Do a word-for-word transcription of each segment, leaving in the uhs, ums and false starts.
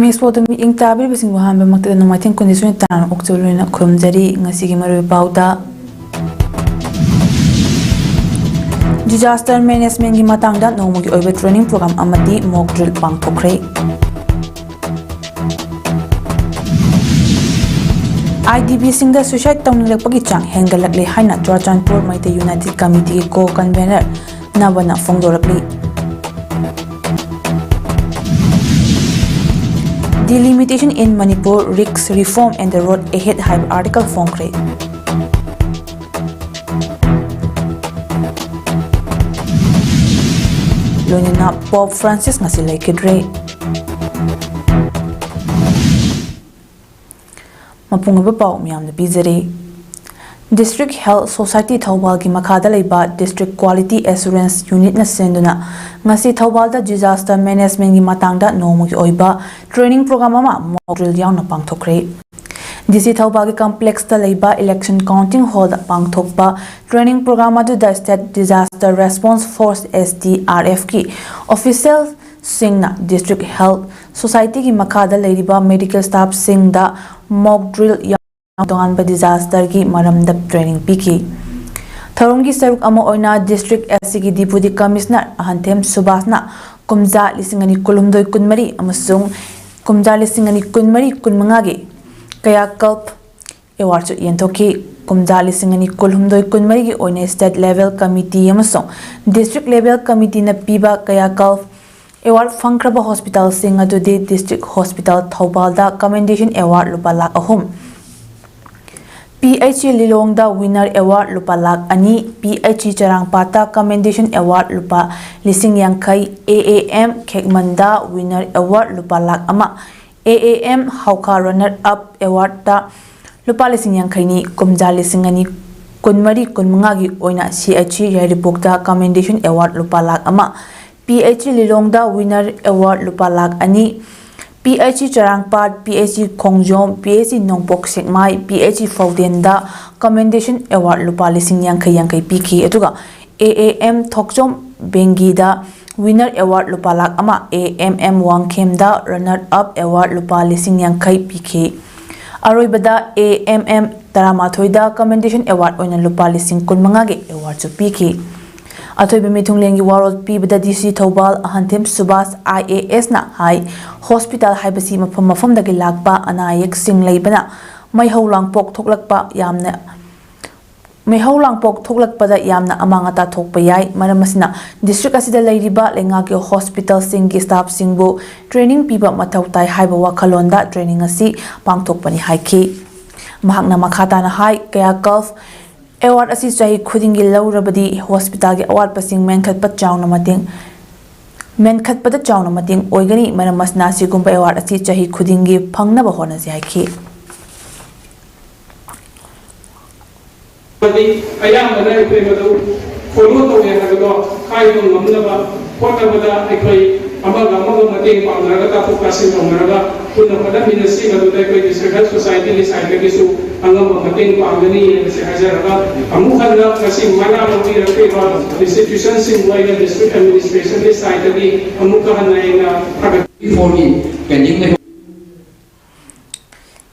ꯃꯤꯁꯄꯣ ꯑꯗꯨꯝ ꯃꯤꯠꯌꯦꯡ ꯇꯥꯕꯤꯔꯤꯕꯁꯤꯡꯕꯨ ꯑꯍꯥꯟꯕꯃꯛꯇꯗ ꯅꯣꯡꯃꯥꯏꯊꯦꯝ ꯀꯨꯟꯅꯤꯊꯣꯏ ꯇꯔꯥꯅ ꯑꯣꯛꯆꯕ ꯂꯣꯏꯅ ꯈꯨꯔꯨꯝꯖꯔꯤ꯫ ꯉꯁꯤꯒꯤ ꯃꯔꯨꯑꯣꯏꯕ ꯄꯥꯎꯗ, disaster managementꯒꯤ ꯃꯇꯥꯡꯗ ꯅꯣꯡꯃꯒꯤ ꯑꯣꯏꯕ training program ꯑꯃꯗꯤ mock drill ꯄꯥꯡꯊꯣꯛꯈ꯭ꯔꯦ꯫ IDPꯁꯤꯡꯗ suicide ꯇꯧꯅꯤꯡꯂꯛꯄꯒꯤ ꯆꯥꯡ ꯍꯦꯟꯒꯠꯂꯛꯂꯦ ꯍꯥꯏꯅ Churachandpur Meitei United Committeeꯒꯤ co-convener ꯅꯕꯅ ꯐꯣꯡꯗꯣꯔꯛꯂꯤ꯫ Delimitation in Manipur, Risk, Reform and the Road Ahead ꯍꯥꯏꯕ article ꯐꯣꯡꯈ꯭ꯔꯦ꯫ ꯂꯣꯏꯅꯅ Pope Francis ꯉꯁꯤ ꯂꯩꯈꯤꯗ꯭ꯔꯦ꯫ ꯃꯄꯨꯡ ꯑꯣꯏꯕ ꯄꯥꯎ ꯃꯌꯥꯝꯗ ꯄꯤꯖꯔꯤ꯫ District Health Society ꯊꯧꯕꯥꯜꯒꯤ ꯃꯈꯥꯗ ꯂꯩꯕ District Quality Assurance Unitꯅ ꯁꯤꯟꯗꯨꯅ ꯉꯁꯤ ꯊꯧꯕꯥꯜꯗ disaster managementꯒꯤ ꯃꯇꯥꯡꯗ ꯅꯣꯡꯃꯒꯤ ꯑꯣꯏꯕ training program ꯑꯃ mock drill ꯌꯥꯎꯅ ꯄꯥꯡꯊꯣꯛꯈ꯭ꯔꯦ꯫ DC ꯊꯧꯕꯥꯜꯒꯤ complexꯇ ꯂꯩꯕ election counting hallꯗ ꯄꯥꯡꯊꯣꯛꯄ training program ꯑꯗꯨꯗ State Disaster Response Force, SDRFꯀꯤ officialꯁꯤꯡꯅ District Health Societyꯒꯤ ꯃꯈꯥꯗ ꯂꯩꯔꯤꯕ medical staffꯁꯤꯡꯗ mock drill ꯌꯥꯎꯅ ꯇꯣꯉꯥꯟꯕ disasterꯒꯤ ꯃꯔꯝꯗ training ꯄꯤꯈꯤ꯫ ꯊꯧꯔꯝꯒꯤ ꯁꯔꯨꯛ ꯑꯃ ꯑꯣꯏꯅ district ꯑꯁꯤꯒꯤ Deputy Commissioner ꯑꯍꯟꯊꯦꯝ ꯁꯨꯕꯥꯁꯅ ꯀꯨꯝꯖꯥ ꯂꯤꯁꯤꯡ ꯑꯅꯤ ꯀꯨꯟꯍꯨꯝꯗꯣꯏ ꯀꯨꯟꯃꯔꯤ ꯑꯃꯁꯨꯡ ꯀꯨꯝꯖꯥ ꯂꯤꯁꯤꯡ ꯑꯅꯤ ꯀꯨꯟꯃꯔꯤ ꯀꯨꯟꯃꯉꯥꯒꯤ ꯀꯌꯥꯀꯜꯞ awardꯁꯨ ꯌꯦꯟꯊꯣꯛꯈꯤ꯫ ꯀꯨꯝꯖꯥ ꯂꯤꯁꯤꯡ ꯑꯅꯤ ꯀꯨꯟꯍꯨꯝꯗꯣꯏ ꯀꯨꯟꯃꯔꯤꯒꯤ ꯑꯣꯏꯅ State Level Committee ꯑꯃꯁꯨꯡ District Level Committeeꯅ ꯄꯤꯕ ꯀꯌꯥꯀꯜꯞ award ꯐꯪꯈ꯭ꯔꯕ hospitalꯁꯤꯡ ꯑꯗꯨꯗꯤ District Hospital ꯊꯧꯕꯥꯜꯗ commendation award ꯂꯨꯄꯥ ꯂꯥꯈ ꯑꯍꯨꯝ, PHE ꯂꯤꯂꯣꯡꯗ winner award ꯂꯨꯄꯥ ꯂꯥꯈ ꯑꯅꯤ, PHE ꯆꯔꯥꯡꯄꯥꯠꯇ commendation award ꯂꯨꯄꯥ ꯂꯤꯁꯤꯡ ꯌꯥꯡꯈꯩ, AAM ꯈꯦꯛꯃꯟꯗ winner award ꯂꯨꯄꯥ ꯂꯥꯈ ꯑꯃ, AAM ꯍꯧꯈꯥ runner up awardꯇ ꯂꯨꯄꯥ ꯂꯤꯁꯤꯡ ꯌꯥꯡꯈꯩꯅꯤ꯫ ꯀꯨꯝꯖꯥ ꯂꯤꯁꯤꯡ ꯑꯅꯤ ꯀꯨꯟꯃꯔꯤ ꯀꯨꯟꯃꯉꯥꯒꯤ ꯑꯣꯏꯅ CHC ꯌꯥꯏꯔꯤꯄꯣꯛꯇ commendation award ꯂꯨꯄꯥ ꯂꯥꯈ ꯑꯃ, PHE ꯂꯤꯂꯣꯡꯗ winner award ꯂꯨꯄꯥ ꯂꯥꯈ ꯑꯅꯤ, PHE ꯆꯔꯥꯡꯄꯥꯠ, PHE ꯈꯣꯡꯖꯣꯝ, PHE ꯅꯣꯡꯄꯣꯛ ꯁꯦꯛꯃꯥꯏ, PHE ꯐꯥꯎꯗꯦꯟꯗ commendation award ꯂꯨꯄꯥ ꯂꯤꯁꯤꯡ ꯌꯥꯡꯈꯩ ꯌꯥꯡꯈꯩ ꯄꯤꯈꯤ꯫ ꯑꯗꯨꯒ A A M Thokchom ꯕꯦꯡꯒꯤꯗ winner award ꯂꯨꯄꯥ ꯂꯥꯈ ꯑꯃ, A M M ꯋꯥꯡꯈꯦꯝꯗ runner up award ꯂꯨꯄꯥ ꯂꯤꯁꯤꯡ ꯌꯥꯡꯈꯩ ꯄꯤꯈꯤ꯫ ꯑꯔꯣꯏꯕꯗ A M M ꯇꯔꯥꯃꯥꯊꯣꯏꯗ commendation award ꯑꯣꯏꯅ ꯂꯨꯄꯥ ꯂꯤꯁꯤꯡ ꯀꯨꯟꯃꯉꯥꯒꯤ awardꯁꯨ ꯄꯤꯈꯤ꯫ ꯑꯊꯣꯏꯕ ꯃꯤꯊꯨꯡꯂꯦꯟꯒꯤ ꯋꯥꯔꯣꯜ ꯄꯤꯕꯗ D C Thoubal ꯑꯍꯟꯊꯦꯝ Subhas I A S ꯅ ꯍꯥꯏ, hospital ꯍꯥꯏꯕꯁꯤ ꯃꯐꯝ ꯃꯐꯝꯗꯒꯤ ꯂꯥꯛꯄ ꯑꯅꯥ ꯑꯌꯦꯛꯁꯤꯡ ꯂꯩꯕꯅ ꯃꯩꯍꯧ ꯂꯥꯡꯄꯣꯛ ꯊꯣꯛꯂꯛꯄ ꯌꯥꯝꯅ ꯃꯩꯍꯧ ꯂꯥꯡꯄꯣꯛ ꯊꯣꯛꯂꯛꯄꯗ ꯌꯥꯝꯅ ꯑꯃꯥꯡ ꯑꯇꯥ ꯊꯣꯛꯄ ꯌꯥꯏ꯫ ꯃꯔꯝ ꯑꯁꯤꯅ district ꯑꯁꯤꯗ ꯂꯩꯔꯤꯕ ꯂꯩꯉꯥꯛꯀꯤ hospitalꯁꯤꯡꯒꯤ staffꯁꯤꯡꯕꯨ training ꯄꯤꯕ ꯃꯊꯧ ꯇꯥꯏ ꯍꯥꯏꯕ ꯋꯥꯈꯜꯂꯣꯟꯗ training ꯑꯁꯤ ꯄꯥꯡꯊꯣꯛꯄꯅꯤ ꯍꯥꯏꯈꯤ꯫ ꯃꯍꯥꯛꯅ ꯃꯈꯥ ꯇꯥꯅ ꯍꯥꯏ, ꯀꯌꯥꯀꯜꯐ award ꯑꯁꯤ ꯆꯍꯤ ꯈꯨꯗꯤꯡꯒꯤ ꯂꯧꯔꯕꯗꯤ hospitalꯒꯤ ꯑꯋꯥꯠꯄꯁꯤꯡ ꯃꯦꯟꯈꯠꯄ ꯆꯥꯎꯅ ꯃꯇꯦꯡ ꯃꯦꯟꯈꯠꯄꯗ ꯆꯥꯎꯅ ꯃꯇꯦꯡ ꯑꯣꯏꯒꯅꯤ꯫ ꯃꯔꯝ ꯑꯁꯤꯅ ꯑꯁꯤꯒꯨꯝꯕ award ꯑꯁꯤ ꯆꯍꯤ ꯈꯨꯗꯤꯡꯒꯤ ꯐꯪꯅꯕ ꯍꯣꯠꯅꯁꯤ ꯍꯥꯏꯈꯤ꯫ ꯑꯃꯗꯤ ꯑꯌꯥꯝꯕꯅ ꯑꯩꯈꯣꯏ ꯃꯗꯨ follow ꯇꯧꯋꯦ ꯍꯥꯏꯕꯗꯣ ꯍꯥꯏꯕ ꯉꯝꯅꯕ ꯍꯣꯠꯅꯕꯗ ꯑꯩꯈꯣꯏ ꯑꯃꯒ ꯑꯃꯒ ꯃꯇꯦꯡ ꯄꯥꯡꯅꯔꯒ ꯇꯥꯊꯣꯛ ꯇꯥꯁꯤꯟ ꯇꯧꯅꯔꯒ ꯄꯨꯟꯅ ꯍꯣꯠꯅꯃꯤꯟꯅꯁꯤ꯫ ꯃꯗꯨꯗ ꯑꯩꯈꯣꯏ District Health Societyꯒꯤ sideꯇꯒꯤꯁꯨ ꯑꯉꯝꯕ ꯃꯇꯦꯡ ꯄꯥꯡꯒꯅꯤ ꯍꯥꯏꯕꯁꯤ ꯍꯥꯏꯖꯔꯒ, ꯑꯃꯨꯛ ꯍꯟꯅ ꯉꯁꯤ ꯃꯅꯥ ꯂꯧꯕꯤꯔꯛꯂꯤꯕ institutionꯁꯤꯡꯕꯨ ꯑꯩꯅ District Administrationꯒꯤ sideꯇꯒꯤ ꯑꯃꯨꯛꯀ ꯍꯟꯅ ꯑꯩꯅ ꯊꯥꯒꯠ Before me, pending the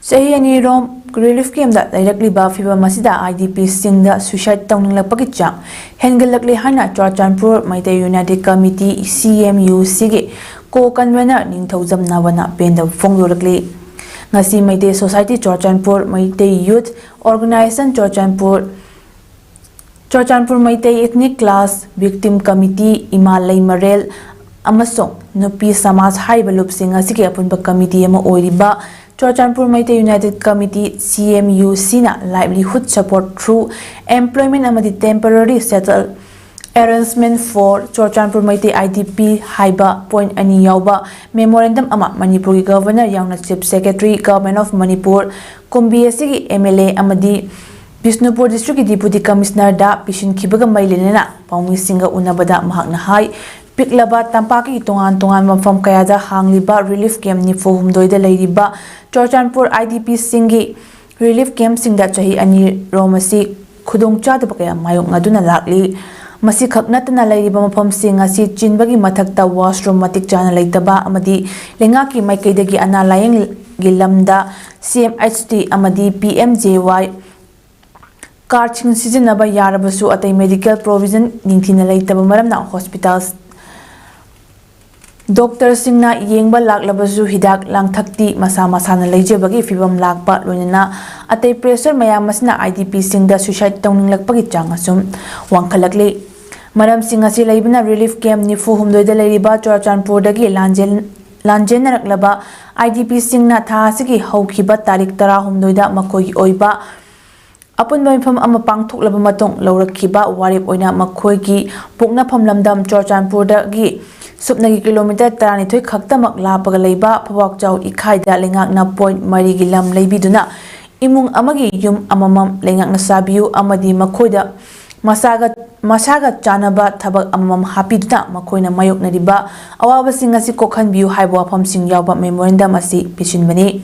ꯆꯍꯤ ꯑꯅꯤꯔꯣꯝ relief campꯇ ꯂꯩꯔꯛꯂꯤꯕ ꯐꯤꯚꯝ ꯑꯁꯤꯗ IDPꯁꯤꯡꯗ suicide ꯇꯧꯅꯤꯡꯂꯛꯄꯒꯤ ꯆꯥꯡ ꯍꯦꯟꯒꯠꯂꯛꯂꯤ ꯍꯥꯏꯅ Churachandpur Meitei United Committee, CMUCꯒꯤ co-convener ꯅꯤꯡꯊꯧꯖꯝ ꯅꯥꯕꯅ ꯄꯦꯟꯗꯕ ꯐꯣꯡꯗꯣꯔꯛꯂꯤ꯫ ꯉꯁꯤ Meitei Society Churachandpur, Meitei Youth Organisation Churachandpur, Churachandpur Meitei Ethnic Clash Victim Committee, ꯏꯃꯥ ꯂꯩꯃꯔꯦꯜ ꯑꯃꯁꯨꯡ ꯅꯨꯄꯤ ꯁꯃꯥꯖ ꯍꯥꯏꯔꯤꯕ ꯂꯨꯞꯁꯤꯡ ꯑꯁꯤꯒꯤ ꯑꯄꯨꯟꯕ committee ꯑꯃ ꯑꯣꯏꯔꯤꯕ Churachandpur Meitei United Committee, CMUCꯅ livelihood support through employment ꯑꯃꯗꯤ temporary settle arrangement for Churachandpur Meitei IDP ꯍꯥꯏꯕ point ꯑꯅꯤ ꯌꯥꯎꯕ memorandum ꯑꯃ ꯃꯅꯤꯄꯨꯔꯒꯤ Governor ꯌꯥꯎꯅ Chief Secretary, Government of Manipur, ꯀꯨꯝꯕꯤ ꯑꯁꯤꯒꯤ MLA ꯑꯃꯗꯤ ꯕꯤꯁꯅꯨꯄꯨꯔ districtꯀꯤ Deputy Commissionerꯗ ꯄꯤꯁꯤꯟꯈꯤꯕꯒ ꯃꯔꯤ ꯂꯩꯅꯅ ꯄꯥꯎꯃꯤꯁꯤꯡꯒ ꯎꯅꯕꯗ ꯃꯍꯥꯛꯅ ꯍꯥꯏ, ꯄꯤꯛꯂꯕ ꯇꯝꯄꯥꯛꯀꯤ ꯇꯣꯉꯥꯟ ꯇꯣꯉꯥꯟꯕ ꯃꯐꯝ ꯀꯌꯥꯗ ꯍꯥꯡꯂꯤꯕ relief camp ꯅꯤꯐꯨ ꯍꯨꯝꯗꯣꯏꯗ ꯂꯩꯔꯤꯕ ꯆꯨꯔꯆꯥꯟꯄꯨꯔ IDPꯁꯤꯡꯒꯤ relief campꯁꯤꯡꯗ ꯆꯍꯤ ꯑꯅꯤꯔꯣꯝ ꯑꯁꯤ ꯈꯨꯗꯣꯡꯆꯥꯗꯕ ꯀꯌꯥ ꯃꯥꯌꯣꯛꯅꯗꯨꯅ ꯂꯥꯛꯂꯤ꯫ ꯃꯁꯤꯈꯛ ꯅꯠꯇꯅ ꯂꯩꯔꯤꯕ ꯃꯐꯝꯁꯤꯡ ꯑꯁꯤ ꯆꯤꯟꯕꯒꯤ ꯃꯊꯛꯇ washroom ꯃꯇꯤꯛ ꯆꯥꯅ ꯂꯩꯇꯕ ꯑꯃꯗꯤ ꯂꯩꯉꯥꯛꯀꯤ ꯃꯥꯏꯀꯩꯗꯒꯤ ꯑꯅꯥ ꯂꯥꯌꯦꯡꯒꯤ ꯂꯝꯗ C M H T ꯑꯃꯗꯤ P M J Y cardꯁꯤꯡ ꯁꯤꯖꯤꯟꯅꯕ ꯌꯥꯔꯕꯁꯨ ꯑꯇꯩ medical provision ꯅꯤꯡꯊꯤꯅ ꯂꯩꯇꯕ ꯃꯔꯝꯅ hospital doctorꯁꯤꯡꯅ ꯌꯦꯡꯕ ꯂꯥꯛꯂꯕꯁꯨ ꯍꯤꯗꯥꯛ ꯂꯥꯡꯊꯛꯇꯤ ꯃꯁꯥ ꯃꯁꯥꯅ ꯂꯩꯖꯕꯒꯤ ꯐꯤꯕꯝ ꯂꯥꯛꯄ ꯂꯣꯏꯅꯅ ꯑꯇꯩ pressure ꯃꯌꯥꯝ ꯑꯁꯤꯅ I D Pꯁꯤꯡꯗ suicide ꯇꯧꯅꯤꯡꯂꯛꯄꯒꯤ ꯆꯥꯡ ꯑꯁꯨꯝ ꯋꯥꯡꯈꯠꯂꯛꯂꯤ꯫ ꯃꯔꯝꯁꯤꯡ ꯑꯁꯤ ꯂꯩꯕꯅ relief camp ꯅꯤꯐꯨ ꯍꯨꯝꯗꯣꯏꯗ ꯂꯩꯔꯤꯕ ꯆꯨꯔꯥꯆꯥꯟꯄꯨꯔꯗꯒꯤ ꯂꯥꯟꯖꯦꯟ-, ꯂꯥꯟꯖꯦꯟꯅꯔꯛꯂꯕ I D Pꯁꯤꯡꯅ ꯊꯥ ꯑꯁꯤꯒꯤ ꯍꯧꯈꯤꯕ ꯇꯥꯔꯤꯛ ꯇꯔꯥꯍꯨꯝꯗꯣꯏꯗ ꯃꯈꯣꯏꯒꯤ ꯑꯣꯏꯕ ꯑꯄꯨꯟꯕ ꯃꯤꯐꯝ ꯑꯃ ꯄꯥꯡꯊꯣꯛꯂꯕ ꯃꯇꯨꯡ ꯂꯧꯔꯛꯈꯤꯕ ꯋꯥꯔꯦꯞ ꯑꯣꯏꯅ ꯃꯈꯣꯏꯒꯤ ꯄꯣꯛꯅꯐꯝ ꯂꯝꯗꯝ ꯆꯨꯔꯥꯆꯥꯟꯄꯨꯔꯗꯒꯤ ꯁꯨꯞꯅꯒꯤ kilometre ꯇꯔꯥꯅꯤꯊꯣꯏ ꯈꯛꯇꯃꯛ ꯂꯥꯞꯄꯒ ꯂꯩꯕ ꯐꯧꯕꯥꯛꯆꯥꯎ ꯏꯈꯥꯏꯗ ꯂꯩꯉꯥꯛꯅ point ꯃꯔꯤꯒꯤ ꯂꯝ ꯂꯩꯕꯤꯗꯨꯅ ꯏꯃꯨꯡ ꯑꯃꯒꯤ ꯌꯨꯝ ꯑꯃꯃꯝ ꯂꯩꯉꯥꯛꯅ ꯁꯥꯕꯤꯌꯨ ꯑꯃꯗꯤ ꯃꯈꯣꯏꯗ ꯃꯁꯥꯒ, ꯃꯁꯥꯒ ꯆꯥꯟꯅꯕ ꯊꯕꯛ ꯑꯃꯃꯝ ꯍꯥꯞꯄꯤꯗꯨꯅ ꯃꯈꯣꯏꯅ ꯃꯥꯌꯣꯛꯅꯔꯤꯕ ꯑꯋꯥꯕꯁꯤꯡ ꯑꯁꯤ ꯀꯣꯛꯍꯟꯕꯤꯌꯨ ꯍꯥꯏꯕ ꯋꯥꯐꯝꯁꯤꯡ ꯌꯥꯎꯕ memorandum ꯑꯁꯤ ꯄꯤꯁꯤꯟꯕꯅꯤ꯫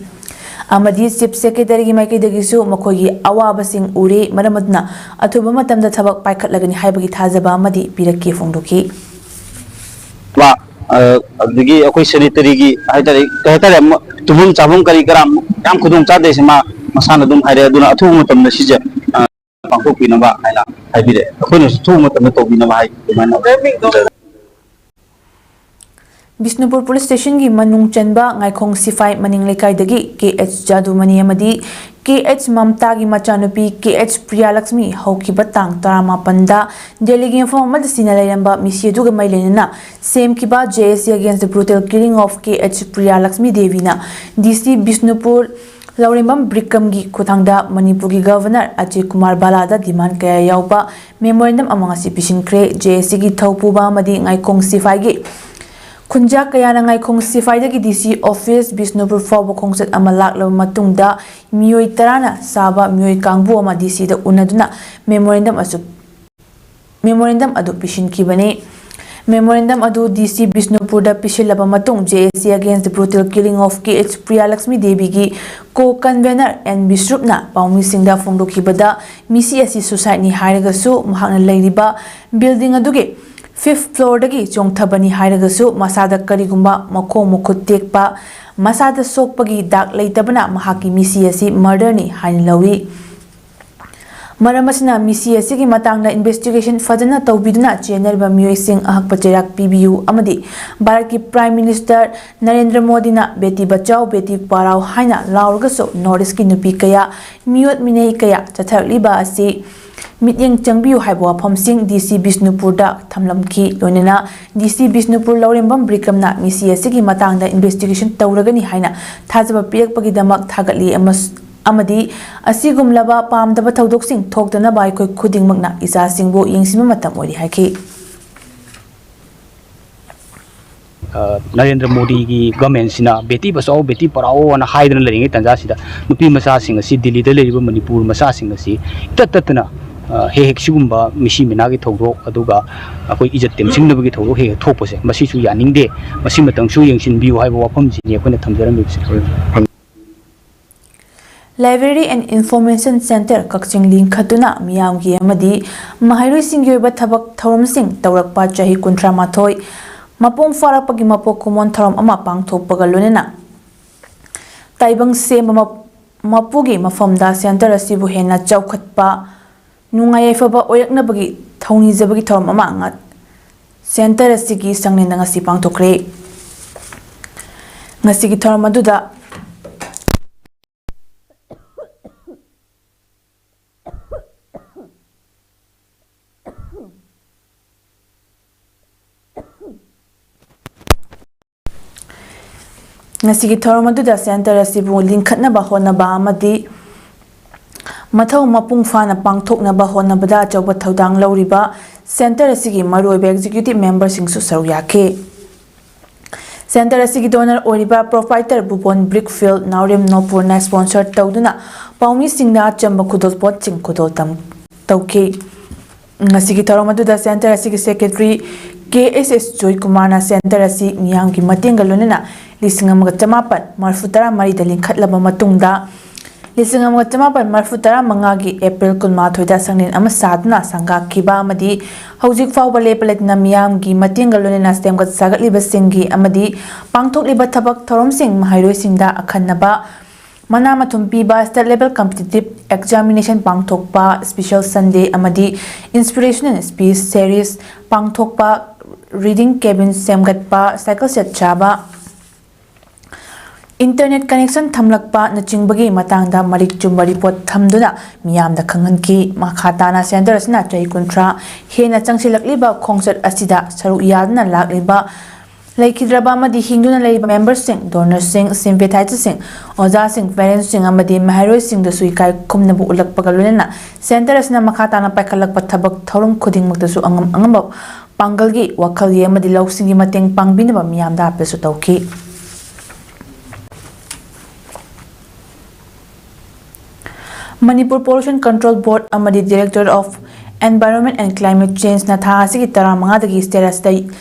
ꯑꯃꯗꯤ Chief Secretaryꯒꯤ ꯃꯥꯏꯀꯩꯗꯒꯤꯁꯨ ꯃꯈꯣꯏꯒꯤ ꯑꯋꯥꯕꯁꯤꯡ ꯎꯔꯦ, ꯃꯔꯝ ꯑꯗꯨꯅ ꯑꯊꯨꯕ ꯃꯇꯝꯗ ꯊꯕꯛ ꯄꯥꯏꯈꯠꯂꯒꯅꯤ ꯍꯥꯏꯕꯒꯤ ꯊꯥꯖꯕ ꯑꯃꯗꯤ ꯄꯤꯔꯛꯈꯤ ꯐꯣꯡꯗꯣꯛꯈꯤ꯫ ꯋꯥ, ꯑ, ꯑꯗꯨꯗꯒꯤ ꯑꯩꯈꯣꯏ sanitaryꯒꯤ ꯍꯥꯏꯇꯥꯔꯦ, ꯀꯩ ꯍꯥꯏꯇꯥꯔꯦ, ꯑꯃ ꯇꯨꯝꯐꯝ ꯆꯥꯐꯝ ꯀꯔꯤ ꯀꯔꯥ ꯌꯥꯝ ꯈꯨꯗꯣꯡ ꯆꯥꯗꯦ ꯍꯥꯏꯁꯦ ꯃꯥ ꯃꯁꯥꯅ ꯑꯗꯨꯝ ꯍꯥꯏꯔꯦ꯫ ꯑꯗꯨꯅ ꯑꯊꯨꯕ ꯃꯇꯝꯗ ꯁꯤꯁꯦ, ꯑ, ꯄꯥꯡꯊꯣꯛꯄꯤꯅꯕ ꯍꯥꯏꯅ ꯍꯥꯏꯕꯤꯔꯦ꯫ ꯑꯩꯈꯣꯏꯅꯁꯨ ꯑꯊꯨꯕ ꯃꯇꯝꯗ ꯇꯧꯕꯤꯅꯕ ꯍꯥꯏ ꯑꯗꯨꯃꯥꯏꯅ ꯕꯤꯁꯅꯨꯄꯨꯔ police stationꯒꯤ ꯃꯅꯨꯡ ꯆꯟꯕ ꯉꯥꯏꯈꯣꯡ ꯁꯤꯐꯥꯏ ꯃꯅꯤꯡ ꯂꯩꯀꯥꯏꯗꯒꯤ K H ꯖꯥꯗꯨꯃꯅꯤ ꯑꯃꯗꯤ K H ꯃꯝꯇꯥꯒꯤ ꯃꯆꯥꯅꯨꯄꯤ K H ꯄ꯭ꯔꯤꯌꯥꯂꯛꯁꯃꯤ ꯍꯧꯈꯤꯕ ꯇꯥꯡ ꯇꯔꯥꯃꯥꯄꯟꯗ ꯗꯦꯜꯂꯤꯒꯤ ꯃꯐꯝ ꯑꯃꯗ ꯁꯤꯅ ꯂꯩꯔꯝꯕ ꯃꯤꯁꯤ ꯑꯗꯨꯒ ꯃꯔꯤ ꯂꯩꯅꯅ ꯁꯦꯝꯈꯤꯕ J A C against the brutal killing of K H ꯄ꯭ꯔꯤꯌꯥꯂꯛꯁꯃꯤ ꯗꯦꯕꯤꯅ D C Bishnupur ꯂꯧꯔꯦꯝꯕꯝ ꯕ꯭ꯔꯤꯀꯝꯒꯤ ꯈꯨꯠꯊꯥꯡꯗ ꯃꯅꯤꯄꯨꯔꯒꯤ Governor ꯑꯖꯌ ꯀꯨꯃꯥꯔ ꯕꯂꯥꯗ demand ꯀꯌꯥ ꯌꯥꯎꯕ memorandum ꯑꯃ ꯉꯁꯤ ꯄꯤꯁꯤꯟꯈ꯭ꯔꯦ꯫ J A Cꯒꯤ ꯊꯧꯄꯨꯕ ꯑꯃꯗꯤ ꯉꯥꯏꯈꯣꯡ ꯁꯤꯐꯥꯏꯒꯤ ꯈꯨꯟꯖꯥ ꯀꯌꯥꯅ ꯉꯥꯏꯈꯣꯡ ꯁꯤꯐꯥꯏꯗꯒꯤ D C office ꯕꯤꯁꯅꯨꯄꯨꯔ ꯐꯥꯎꯕ ꯈꯣꯡꯆꯠ ꯑꯃ ꯂꯥꯛꯂꯕ ꯃꯇꯨꯡꯗ ꯃꯤꯑꯣꯏ ꯇꯔꯥꯅ ꯁꯥꯕ ꯃꯤꯑꯣꯏ ꯀꯥꯡꯕꯨ ꯑꯃ D Cꯗ ꯎꯅꯗꯨꯅ memorandum ꯑꯁꯨ memorandum ꯑꯗꯨ ꯄꯤꯁꯤꯟꯈꯤꯕꯅꯤ꯫ Memorandum ꯑꯗꯨ ꯗꯤ ꯁꯤ ꯕꯤꯁꯅꯨꯄꯨꯔꯗ ꯄꯤꯁꯤꯜꯂꯕ ꯃꯇꯨꯡ, J A C Against the Brutal Killing of K H Priyalakshmi Deviꯒꯤ ꯀꯣ ꯀꯟꯚꯦꯅꯔ ꯑꯦꯟ ꯕꯤꯁ꯭ꯔꯨꯞꯅ ꯄꯥꯎꯃꯤꯁꯤꯡꯗ ꯐꯣꯡꯗꯣꯛꯈꯤꯕꯗ, ꯃꯤꯁꯤ ꯑꯁꯤ suicideꯅꯤ ꯍꯥꯏꯔꯒꯁꯨ, ꯃꯍꯥꯛꯅ ꯂꯩꯔꯤꯕ building ꯑꯗꯨꯒꯤ fifth floorꯗꯒꯤ ꯆꯣꯡꯊꯕꯅꯤ ꯍꯥꯏꯔꯒꯁꯨ, ꯃꯁꯥꯗ ꯀꯔꯤꯒꯨꯝꯕ ꯃꯈꯣꯡ ꯃꯈꯨꯠ ꯇꯦꯛꯄ, ꯃꯁꯥꯗ ꯁꯣꯛꯄꯒꯤ ꯗꯥꯛ ꯂꯩꯇꯕꯅ ꯃꯍꯥꯛꯀꯤ ꯃꯤꯁꯤ ꯑꯁꯤ murderꯅꯤ ꯍꯥꯏꯅ ꯂꯧꯏ꯫ ꯃꯔꯝ ꯑꯁꯤꯅ ꯃꯤꯁꯤ ꯑꯁꯤꯒꯤ ꯃꯇꯥꯡꯗ investigation ꯐꯖꯅ ꯇꯧꯕꯤꯗꯨꯅ ꯆꯦꯟꯅꯔꯤꯕ ꯃꯤꯑꯣꯏꯁꯤꯡ ꯑꯍꯛꯄ ꯆꯩꯔꯥꯛ ꯄꯤꯕꯤꯌꯨ ꯑꯃꯗꯤ ꯚꯥꯔꯠꯀꯤ Prime Minister ꯅꯔꯦꯟꯗ꯭ꯔ ꯃꯣꯗꯤꯅ "ꯕꯦꯇꯤ ꯕꯆꯥꯎ, ꯕꯦꯇꯤ ꯄꯔꯥꯎ" ꯍꯥꯏꯅ ꯂꯥꯎꯔꯒꯁꯨ North Eastꯀꯤ ꯅꯨꯄꯤ ꯀꯌꯥ, ꯃꯤꯑꯣꯠ ꯃꯤꯅꯩ ꯀꯌꯥ ꯆꯠꯊꯔꯛꯂꯤꯕ ꯑꯁꯤ ꯃꯤꯠꯌꯦꯡ ꯆꯪꯕꯤꯌꯨ ꯍꯥꯏꯕ ꯋꯥꯐꯝꯁꯤꯡ ꯗꯤ ꯁꯤ ꯕꯤꯁꯅꯨꯄꯨꯔꯗ ꯊꯝꯂꯝꯈꯤ꯫ ꯂꯣꯏꯅꯅ ꯗꯤ ꯁꯤ ꯕꯤꯁꯅꯨꯄꯨꯔ ꯂꯧꯔꯦꯝꯕꯝ ꯕ꯭ꯔꯤꯀꯝꯅ ꯃꯤꯁꯤ ꯑꯁꯤꯒꯤ ꯃꯇꯥꯡꯗ investigation ꯇꯧꯔꯒꯅꯤ ꯍꯥꯏꯅ ꯊꯥꯖꯕ ꯄꯤꯔꯛꯄꯒꯤꯗꯃꯛ ꯊꯥꯒꯠꯂꯤ ꯑꯃꯁ-, ꯑꯃꯗꯤ ꯑꯁꯤꯒꯨꯝꯂꯕ ꯄꯥꯝꯗꯕ ꯊꯧꯗꯣꯛꯁꯤꯡ ꯊꯣꯛꯇꯅꯕ ꯑꯩꯈꯣꯏ ꯈꯨꯗꯤꯡꯃꯛꯅ ꯏꯆꯥꯁꯤꯡꯕꯨ ꯌꯦꯡꯁꯤꯟꯕ ꯃꯇꯝ ꯑꯣꯏꯔꯦ ꯍꯥꯏꯈꯤ꯫ ꯑ, ꯅꯔꯦꯟꯗ꯭ꯔ ꯃꯣꯗꯤꯒꯤ governmentꯁꯤꯅ "ꯕꯦꯇꯤ ꯕꯆꯥꯎ, ꯕꯦꯇꯤ ꯄꯔꯥꯎ" ꯑꯅ ꯍꯥꯏꯗꯅ ꯂꯩꯔꯤꯉꯩ ꯇꯥꯟꯖꯥꯁꯤꯗ, ꯅꯨꯄꯤ ꯃꯆꯥꯁꯤꯡ ꯑꯁꯤ, ꯗꯤꯜꯂꯤꯗ ꯂꯩꯔꯤꯕ ꯃꯅꯤꯄꯨꯔ ꯃꯆꯥꯁꯤꯡ ꯑꯁꯤ ꯏꯇꯠ ꯇꯠꯇꯅ, ꯑ, ꯍꯦꯛ ꯍꯦꯛ ꯁꯤꯒꯨꯝꯕ ꯃꯤꯁꯤ ꯃꯤꯅꯥꯒꯤ ꯊꯧꯗꯣꯛ, ꯑꯗꯨꯒ ꯑꯩꯈꯣꯏ ꯏꯖꯠ ꯇꯦꯝꯁꯤꯟꯅꯕꯒꯤ ꯊꯧꯗꯣꯛ ꯍꯦꯛ ꯍꯦꯛ ꯊꯣꯛꯄꯁꯦ, ꯃꯁꯤꯁꯨ ꯌꯥꯅꯤꯡꯗꯦ꯫ ꯃꯁꯤꯃꯇꯪꯁꯨ ꯌꯦꯡꯁꯤꯟꯕꯤꯌꯨ ꯍꯥꯏꯕ ꯋꯥꯐꯝꯁꯤꯅꯤ ꯑꯩꯈꯣꯏꯅ ꯊꯝꯖꯔꯝꯃꯤꯕꯁꯦ꯫ Library and Information Centre ꯀꯛꯆꯤꯡ ꯂꯤꯡꯈꯠꯇꯨꯅ ꯃꯤꯌꯥꯝꯒꯤ ꯑꯃꯗꯤ ꯃꯍꯩꯔꯣꯏꯁꯤꯡꯒꯤ ꯑꯣꯏꯕ ꯊꯕꯛ ꯊꯧꯔꯝꯁꯤꯡ ꯇꯧꯔꯛꯄ ꯆꯍꯤ ꯀꯨꯟꯊ꯭ꯔꯥ ꯃꯥꯊꯣꯏ ꯃꯄꯨꯡ ꯐꯥꯔꯛꯄꯒꯤ ꯃꯄꯣꯛ ꯀꯨꯝꯑꯣꯟ ꯊꯧꯔꯝ ꯑꯃ ꯄꯥꯡꯊꯣꯛꯄꯒ ꯂꯣꯏꯅꯅ ꯇꯥꯏꯕꯪ ꯁꯦꯝꯕ ꯃꯞ-, ꯃꯄꯨꯒꯤ ꯃꯐꯝꯗ centre ꯑꯁꯤꯕꯨ ꯍꯦꯟꯅ ꯆꯥꯎꯈꯠꯄ, ꯅꯨꯡꯉꯥꯏ ꯌꯥꯏꯐꯕ ꯑꯣꯏꯔꯛꯅꯕꯒꯤ ꯊꯧꯅꯤꯖꯕꯒꯤ ꯊꯧꯔꯝ ꯑꯃ ꯉ-, centre ꯑꯁꯤꯒꯤ ꯆꯥꯡꯂꯦꯟꯗ ꯉꯁꯤ ꯄꯥꯡꯊꯣꯛꯈ꯭ꯔꯦ꯫ ꯉꯁꯤꯒꯤ ꯊꯧꯔꯝ ꯑꯗꯨꯗ ꯉꯁꯤꯒꯤ ꯊꯧꯔꯝ ꯑꯗꯨꯗ centre ꯑꯁꯤꯕꯨ ꯂꯤꯡꯈꯠꯅꯕ ꯍꯣꯠꯅꯕ ꯑꯃꯗꯤ ꯃꯊꯧ ꯃꯄꯨꯡ ꯐꯥꯅ ꯄꯥꯡꯊꯣꯛꯅꯕ ꯍꯣꯠꯅꯕꯗ ꯑꯆꯧꯕ ꯊꯧꯗꯥꯡ ꯂꯧꯔꯤꯕ centre ꯑꯁꯤꯒꯤ ꯃꯔꯨꯑꯣꯏꯕ executive memberꯁꯤꯡꯁꯨ ꯁꯔꯨꯛ ꯌꯥꯈꯤ꯫ Centre ꯑꯁꯤꯒꯤ donor ꯑꯣꯏꯔꯤꯕ proprietor ꯕꯨꯕꯣꯟ Brickfield ꯅꯥꯎꯔꯦꯝ ꯅꯣꯄꯨꯔꯅ sponsor ꯇꯧꯗꯨꯅ ꯄꯥꯎꯃꯤꯁꯤꯡꯗ ꯑꯆꯝꯕ ꯈꯨꯗꯣꯜꯄꯣꯠꯁꯤꯡ ꯈꯨꯗꯣꯜ ꯇꯝ-, ꯇꯧꯈꯤ꯫ ꯉꯁꯤꯒꯤ ꯊꯧꯔꯝ ꯑꯗꯨꯗ centre ꯑꯁꯤꯒꯤ secretary ꯀꯦ ꯑꯦꯁ ꯑꯦꯁ ꯖꯣꯏꯀꯨꯃꯥꯔꯅ ꯁꯦꯟꯇꯔ ꯑꯁꯤ ꯃꯤꯌꯥꯝꯒꯤ ꯃꯇꯦꯡꯒ ꯂꯣꯏꯅꯅ ꯂꯤꯁꯤꯡ ꯑꯃꯒ ꯆꯃꯥꯄꯟ ꯃꯔꯤꯐꯨ ꯇꯔꯥ ꯃꯔꯤꯗ ꯂꯤꯡꯈꯠꯂꯕ ꯃꯇꯨꯡꯗ, ꯂꯤꯁꯤꯡ ꯑꯃꯒ ꯆꯃꯥꯄꯟ ꯃꯔꯤꯐꯨ ꯇꯔꯥ ꯃꯉꯥꯒꯤ ꯑꯦꯄ꯭ꯔꯤꯜ ꯀꯨꯟꯃꯥꯊꯣꯏꯗ ꯁꯪꯂꯦꯟ ꯑꯃ ꯁꯥꯗꯨꯅ ꯁꯪꯒꯥꯈꯤꯕ ꯑꯃꯗꯤ ꯍꯧꯖꯤꯛ ꯐꯥꯎꯕ ꯂꯦꯞꯄ ꯂꯩꯇꯅ ꯃꯤꯌꯥꯝꯒꯤ ꯃꯇꯦꯡꯒ ꯂꯣꯏꯅꯅ ꯁꯦꯝꯒꯠ ꯁꯥꯒꯠꯂꯤꯕꯁꯤꯡꯒꯤ ꯑꯃꯗꯤ ꯄꯥꯡꯊꯣꯛꯂꯤꯕ ꯊꯕꯛ ꯊꯧꯔꯝꯁꯤꯡ ꯃꯍꯩꯔꯣꯏꯁꯤꯡꯗ ꯑꯈꯟꯅꯕ ꯃꯅꯥ ꯃꯊꯨꯝ ꯄꯤꯕ, state level competitive examination ꯄꯥꯡꯊꯣꯛꯄ, special Sunday ꯑꯃꯗꯤ inspirational speech series ꯄꯥꯡꯊꯣꯛꯄ, reading cabin ꯁꯦꯝꯒꯠꯄ, cycle set ꯁꯥꯕ, internet connection ꯊꯝꯂꯛꯄ ꯅꯆꯤꯡꯕꯒꯤ ꯃꯇꯥꯡꯗ ꯃꯔꯤꯛ ꯆꯨꯝꯕ report ꯊꯝꯗꯨꯅ ꯃꯤꯌꯥꯝꯗ ꯈꯪꯍꯟꯈꯤ꯫ ꯃꯈꯥ ꯇꯥꯅ ꯁꯦꯟꯇꯔ ꯑꯁꯤꯅ ꯆꯍꯤ ꯀꯨꯟꯊ꯭ꯔꯥ ꯍꯦꯟꯅ ꯆꯪꯁꯤꯜꯂꯛꯂꯤꯕ ꯈꯣꯡꯆꯠ ꯑꯁꯤꯗ ꯁꯔꯨꯛ ꯌꯥꯗꯨꯅ ꯂꯥꯛꯂꯤꯕ ꯂꯩꯈꯤꯗ꯭ꯔꯕ ꯑꯃꯗꯤ ꯍꯤꯡꯗꯨꯅ ꯂꯩꯔꯤꯕ memberꯁꯤꯡ, donorꯁꯤꯡ, sympathizerꯁꯤꯡ, ꯑꯣꯖꯥꯁꯤꯡ, parentsꯁꯤꯡ ꯑꯃꯗꯤ ꯃꯍꯩꯔꯣꯏꯁꯤꯡꯗꯁꯨ ꯏꯀꯥꯏ ꯈꯨꯝꯅꯕ ꯎꯠꯂꯛꯄꯒ ꯂꯣꯏꯅꯅ ꯁꯦꯟꯇꯔ ꯑꯁꯤꯅ ꯃꯈꯥ ꯇꯥꯅ ꯄꯥꯏꯈꯠꯂꯛꯄ ꯊꯕꯛ ꯊꯧꯔꯝ ꯈꯨꯗꯤꯡꯃꯛꯇꯁꯨ ꯑꯉꯝ ꯑꯉꯝꯕ ꯄꯥꯡꯒꯜꯒꯤ, ꯋꯥꯈꯜꯒꯤ ꯑꯃꯗꯤ ꯂꯧꯁꯤꯡꯒꯤ ꯃꯇꯦꯡ ꯄꯥꯡꯕꯤꯅꯕ ꯃꯤꯌꯥꯝꯗ appealꯁꯨ ꯇꯧꯈꯤ꯫ Manipur Pollution Control Board ꯑꯃꯗꯤ Directorate of Environment and Climate Changeꯅ ꯊꯥ ꯑꯁꯤꯒꯤ ꯇꯔꯥꯃꯉꯥꯗꯒꯤ state ꯑꯁꯤꯗ